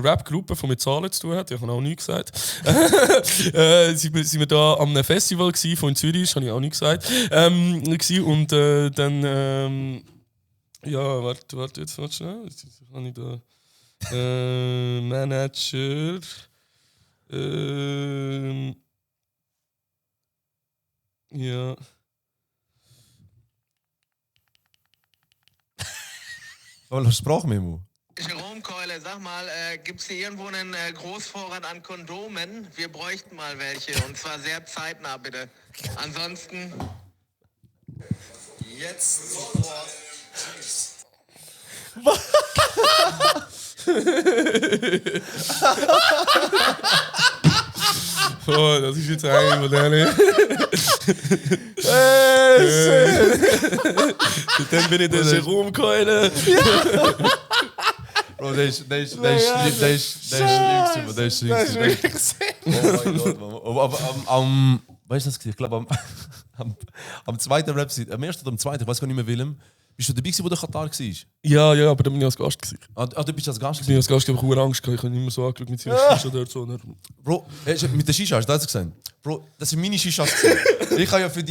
Rap-Gruppe, die mit Zahlen zu tun hat, ich habe auch nichts gesagt. sind wir da an einem Festival gewesen, von in Zürich, habe ich auch nichts gesagt. Und dann, ja, warte, jetzt warte schnell. Jetzt habe ich da Manager. Ja. Oh, das Sprachmemo. Jerome-Keule, sag mal, gibt's hier irgendwo einen Großvorrat an Kondomen? Wir bräuchten mal welche und zwar sehr zeitnah, bitte. Ansonsten jetzt sofort. Tschüss. Oh, das ist jetzt eine moderne. Dann bin ich der Jerome-Keule. Bro, der ist schlimm. Oh mein Gott, Mann. Aber weißt du, ich glaube, am zweiten Rap-Seite, am ersten oder am zweiten, ich weiß gar nicht mehr welchem, bist du dabei gewesen, wo der Katar war? Ja, aber da bin ich als Gast gewesen. Du bist als Gast Ich bin gewesen? als Gast, ich habe Angst gehabt, ich habe nicht mehr so angeschaut mit seiner Shisha dort so. Bro, mit der Shisha, hast du das gesehen? Bro, das sind meine Shishas gewesen. Ich habe ja für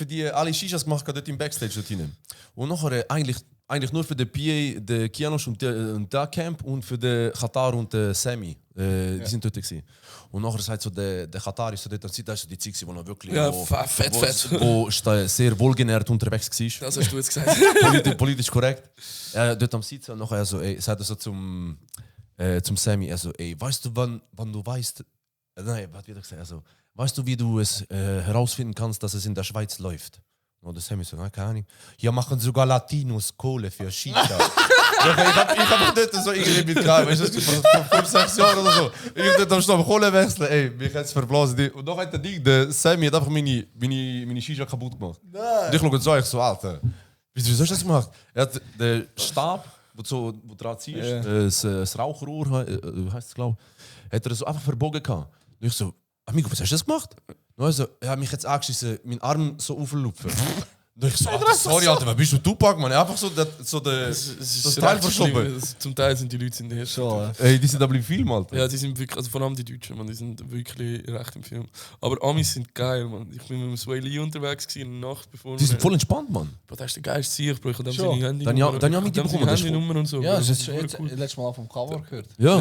die alle Shishas gemacht, dort im Backstage dort hinein. Und nachher eigentlich nur für den PA, den Kianosh und der Camp und für den Katar und den Sammy. Die sind dort gewesen. Und nachher sagt so der Katar ist so dort, das ist so die Zeit, wo er wirklich wo sehr wohlgenährt unterwegs war. Das hast du jetzt gesagt. Politisch korrekt. Dort am Sitzen und nachher so, sagt er so zum Sammy, also, weißt du, wann du weißt, nein, was wird er gesagt, also, weißt du, wie du es herausfinden kannst, dass es in der Schweiz läuft? Und der Sammy so, keine Ahnung. Ja, machen sogar Latinos Kohle für Shisha. ich hab dort so irgendwie mit gehabt, weißt du, vor 5-6 Jahren oder so. Ich hab dort am Stopp Kohle wechseln, mich hat's verblasen. Und dann hat der Sammy hat einfach meine Shisha kaputt gemacht. Und ich schaue so, Alter, wieso hast du das gemacht? Er hat den Stab, wo dran ziehst, das Rauchrohr, heisst es, glaube ich, hat er so einfach verbogen gehabt. Und ich so, Amigo, was hast du das gemacht? Und er so, er hat mich jetzt angeschissen, meinen Arm so auflupfen. Und ich so, Alter, sorry, Alter, was bist du Tupac, Mann? Einfach so das Teil verschoben. Zum Teil sind die Leute in der Stadt. Ey, die sind aber im Film, Alter. Ja, die sind wirklich, also vor allem die Deutschen, man, die sind wirklich recht im Film. Aber Amis sind geil, man. Ich bin mit dem Sway Lee unterwegs gewesen, in der Nacht, bevor Die sind voll entspannt, Mann. Bro, das ist der geilste Sieg, Bro. Ich habe Schon. seine Dann ja mit dir bekommen, das ist Handynummer und so. Ja, Bro. das ist voll jetzt letztes Mal vom Cover gehört. Ja,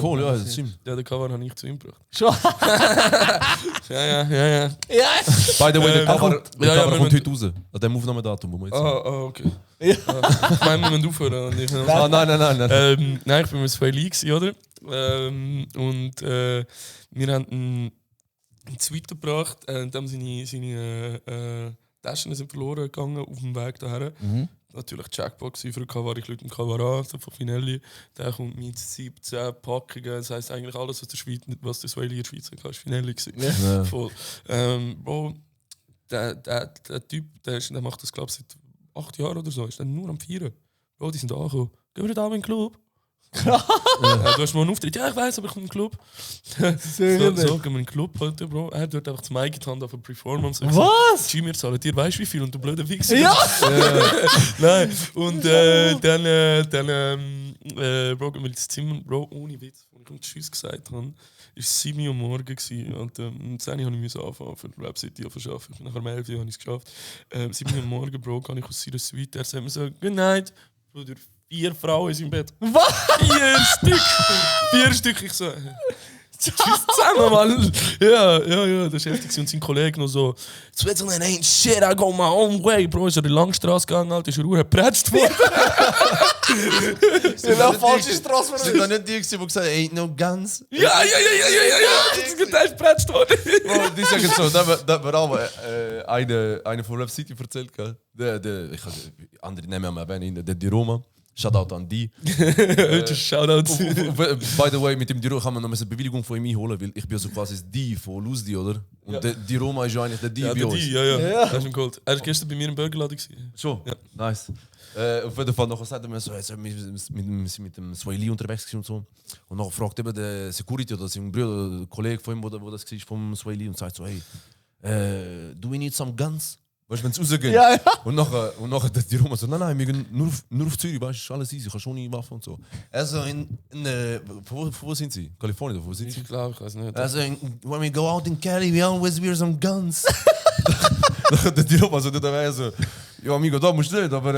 voll, das stimmt. Ja, den Cover habe ich zu ihm gebracht. Schon. Ja. By the way, der Cover wir kommt müssen- heute raus. An dem Aufnahmedatum, wo wir jetzt sind. Okay. Ich meine, wir müssen aufhören. Und ich- Nein. Nein, ich bin mit zwei Leaks, oder? Wir haben einen Tweet gebracht, und dann seine Taschen sind verloren gegangen auf dem Weg daher. natürlich Jackpot für den Kavar. Ich Leute im Kavara von Finelli. Der kommt mit 17 Packungen. Das heisst eigentlich alles, was der Swahili in der Schweiz hatte, war Finelli. Ja. Voll. Bro, der Typ, der macht das, glaube ich, seit 8 Jahren oder so. Ist dann nur am Feiern. Bro, die sind angekommen. Gehen wir da in den Club? Du hast mal einen Auftritt. Ja, ich weiss, aber ich komme in den Club. so, gehen wir in den Club heute, Bro. Er hat dort einfach das Mic getan auf eine Performance. Was? Jimmy, zahlen dir, weißt du wie viel? Und du blöder Wichser. Ja! Nein. Und dann Bro, gehen wir ins Zimmer. Bro, ohne Witz. Als ich ihm Tschüss gesagt habe, war es 7 Uhr morgens gewesen. Und um 10 Uhr musste ich anfangen für Rap City zu arbeiten. Nachher um 11 Uhr habe ich es geschafft. 7 Uhr morgens, Bro, kann ich aus seiner Suite. Er sagt mir so, good night. Bruder, 4 Frauen in seinem Bett. Was? 4 Stück. Ich so, tschüss zusammen, Mann. Ja, das war heftig. Und sein Kollege noch so, Switzerland ain't shit, I go my own way. Bro, ist er in die Langstrasse gegangen, Alter, ist er geprätscht worden. Sind auch falsche Straße Sind da nicht die, die gesagt haben, ain't no guns? Ja. Der ist geprätscht worden. Bro, die sagen so, da war auch eine von Rap City erzählt, gell? Ich kann andere Namen erwähnen, der Di Roma. Shoutout an die. Shoutout. By the way, mit dem Di Roma kann man noch eine Bewilligung von ihm einholen, weil ich bin so quasi das Die von Luzdi, oder? Und der Di Roma ist ja eigentlich der Die Ja, bei uns. ja. Das ist ein Gold. Er war gestern bei mir im Burgerladen. Schon? Ja. Nice. Auf jeden Fall nachher sagt er mir so, wir sind mit dem Swahili unterwegs gewesen und so. Und nachher fragt eben der Security oder sein Bruder, der Kollege von ihm, wo das war, vom Swahili und sagt so, hey, do we need some guns? Weißt du, wenn es rausgeht? Ja. Und nachher die Roma so, nein, wir gehen nur auf Zürich, weißt du, ist alles easy, ich habe schon eine Waffe und so. Also von wo sind sie? Kalifornien, oder wo sind sie? Ich glaube, ich weiß nicht. Also, when we go out in Cali, we always wear some guns. Die Roma so, der so, ja, amigo, da musst du nicht, aber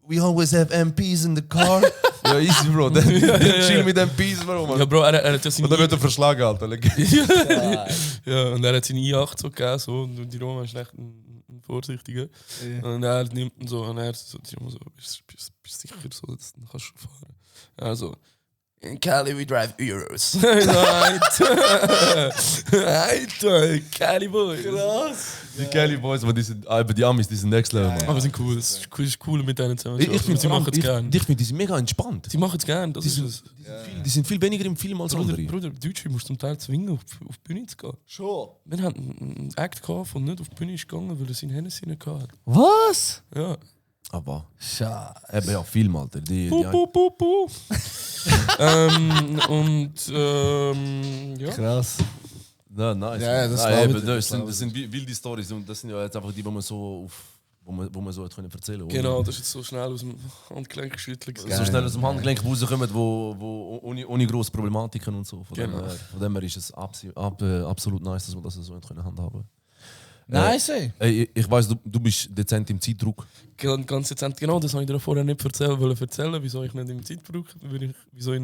we always have MPs in the car. Ja, easy, Bro. Chill mit MPs, Bro. Man. Ja, Bro, er hat ja Und dann wird er verschlagen, Alter. Ja, und er hat seine I8 so gegeben, so, und die Roma ist echt ein Vorsichtiger. Ja. Und er nimmt ihn so, und er so, die Roma so, bist sicher so, dann kannst du fahren. Also, in Cali we drive Euros. Alter, Cali Boy. Krass. Die Cali Boys, aber die Amis, die sind next level, Mann. Aber sie sind cool, es ist cool mit denen zusammen. Ich finde, sie machen es gern. Ich finde, die sind mega entspannt. Sie machen es gern, das ist es. Die sind viel weniger im Film als andere. Bruder, Deutsche musst zum Teil zwingen, auf die Bühne zu gehen. Schon. Wir hatten einen Act gehabt, der nicht auf die Bühne ist gegangen, weil er seinen Hennessy nicht hatte. Was? Ja. Aber Schade. eben ja, Film, Alter. Die Puh. Ja. Krass. Ja, nice. Ja, das Nein, war eben, mit- das sind wilde Storys und das sind ja jetzt einfach die, wo man so wo man so hat können erzählen konnte. Genau, das ist jetzt so schnell aus dem Handgelenk geschüttelt. So schnell aus dem Handgelenk rauskommen, wo ohne grosse Problematiken und so. Von dem her ist es absolut nice, dass wir das so können handhaben. Nice, ey. Ey, ich weiss, du bist dezent im Zeitdruck. Ganz dezent, genau, das habe ich dir vorher nicht erzählen, wieso ich nicht im Zeitdruck wieso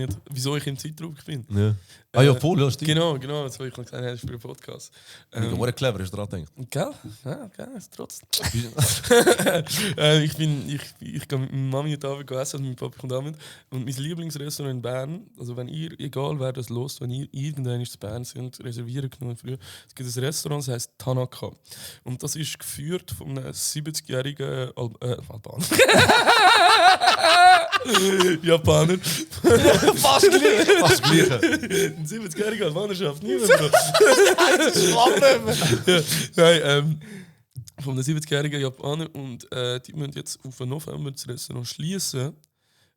ich im Zeitdruck bin. Ja. Ja, voll, ja, stimmt. Genau, das habe ich noch gesagt, für den Podcast. War clever, hast du daran gedacht. Gell? Ja, ist trotzdem. Ich gehe mit meiner Mami heute Abend essen, und mein Papa kommt Abend. Und mein Lieblingsrestaurant in Bern, also wenn ihr, egal wer das lost, wenn ihr irgendwann in Bern sind, reservieren genommen früher, es gibt ein Restaurant, das heisst Tanaka. Und das ist geführt von einem 70-jährigen Albaner. Japaner. Fast gleich. Fast gleich. Ein 70-jähriger Albaner schafft niemand. Nein, von einem 70-jährigen Japaner und die müssen jetzt auf den November das Restaurant schließen,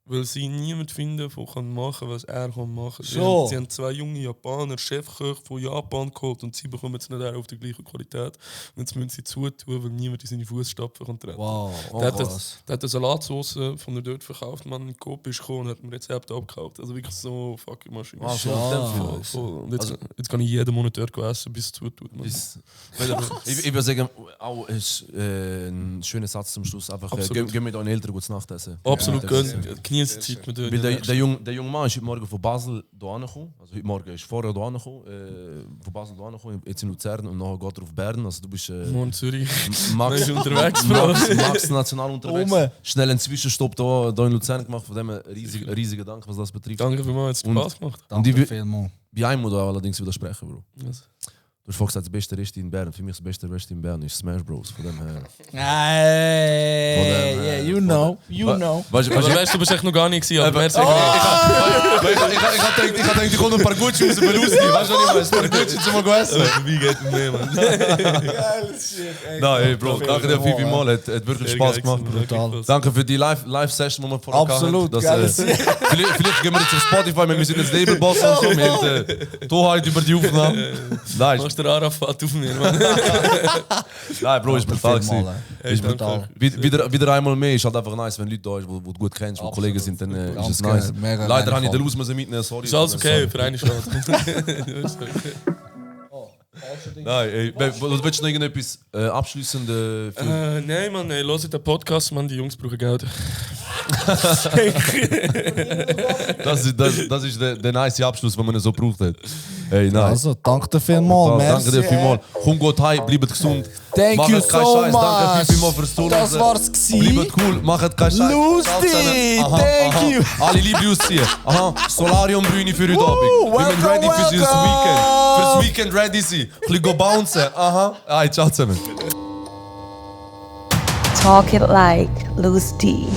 weil sie niemand finden, der kann machen, was er kann machen. So. Sie haben 2 junge Japaner, Chefköche von Japan geholt und sie bekommen es nicht auf die gleiche Qualität. Und jetzt müssen sie zutun, weil niemand in seine Fußstapfen kann treten. Wow. Der hat eine Salatsauce von der dort verkauft, man in Coop ist gekommen und hat ein Rezept abgekauft. Also wirklich so fucking Maschine. Ah, so, Voll, voll. Und jetzt kann ich jeden Monat dort essen, bis es zutut. Man. Ich würde sagen, auch ein schöner Satz zum Schluss. Einfach, gehen mit euren Eltern gut Nachtessen. Absolut, Ja, genießen die Zeit mit weil der junge Mann ist heute Morgen von Basel hierher gekommen. Also heute Morgen ist vorher hierher gekommen. Von Basel hierher gekommen, jetzt in Luzern und nachher geht er auf Bern. Also du bist Morgen Zürich. Max, Ist unterwegs, Bro. Max national unterwegs. Ome. Schnell einen Zwischenstopp hier in Luzern gemacht. Von dem her riesiger Dank, was das betrifft. Danke vielmals, hat es Spaß gemacht. Und ich Danke will vielmals. bei einem muss allerdings widersprechen, Bro. Also. Du hast vorhin gesagt, das beste Rest in Bern. Für mich das beste Rest in Bern ist Smash Bros. Von dem her. Hey, yeah, you know. Weißt du, Aber weißt du bist echt noch gar nicht gewesen, aber merci. ich hab gedacht, ich komme ein paar Gucci raus, Belusti. Weißt du, was ich meine? Ein paar Gucci zum essen. Wie geht es mir, man? Geiles Shit. Nein, ey, Bro, danke dir viel mal. Hat wirklich Spaß gemacht. Brutal. Danke für die Live-Session, die wir vorher Absolut, hatten. geiles Vielleicht gehen wir jetzt auf Spotify, wir müssen jetzt Labelboss und so. Wir haben Torheit über die Aufnahme. Nice. Machst der Arafat auf mir, man. Nein, Bro, ist brutal gewesen. Ist brutal. Wieder einmal mehr, ist halt einfach nice, wenn Leute da sind, die du gut kennst, die Kollegen sind, dann ist es nice. Mega Leider habe ich geil. den Laus mitnehmen, sorry. Ist alles okay für eine Stunde. Nein, ey, willst du noch irgendetwas abschließend für... Nein, man, ey, hört den Podcast, man, die Jungs brauchen Geld. Das ist der nice Abschluss, den man so braucht hat. Hey, nice. Also, danke dir vielmals. Danke dir vielmals. Komm gut heim, bleibt gesund. Thank Macht you keinen so Scheiß. much. Danke vielmals fürs Zuhören. Das war's gsi. Bleibt cool, macht keinen Scheiß. Lustig, thank you. Alle Liebe ausziehen. Aha, Solarium-Bühne für heute Abend. Wir sind ready für das welcome. Weekend. Fürs Weekend ready sein. Ein bisschen go bouncen. Aha. Ciao zusammen. Talk it like Loose D.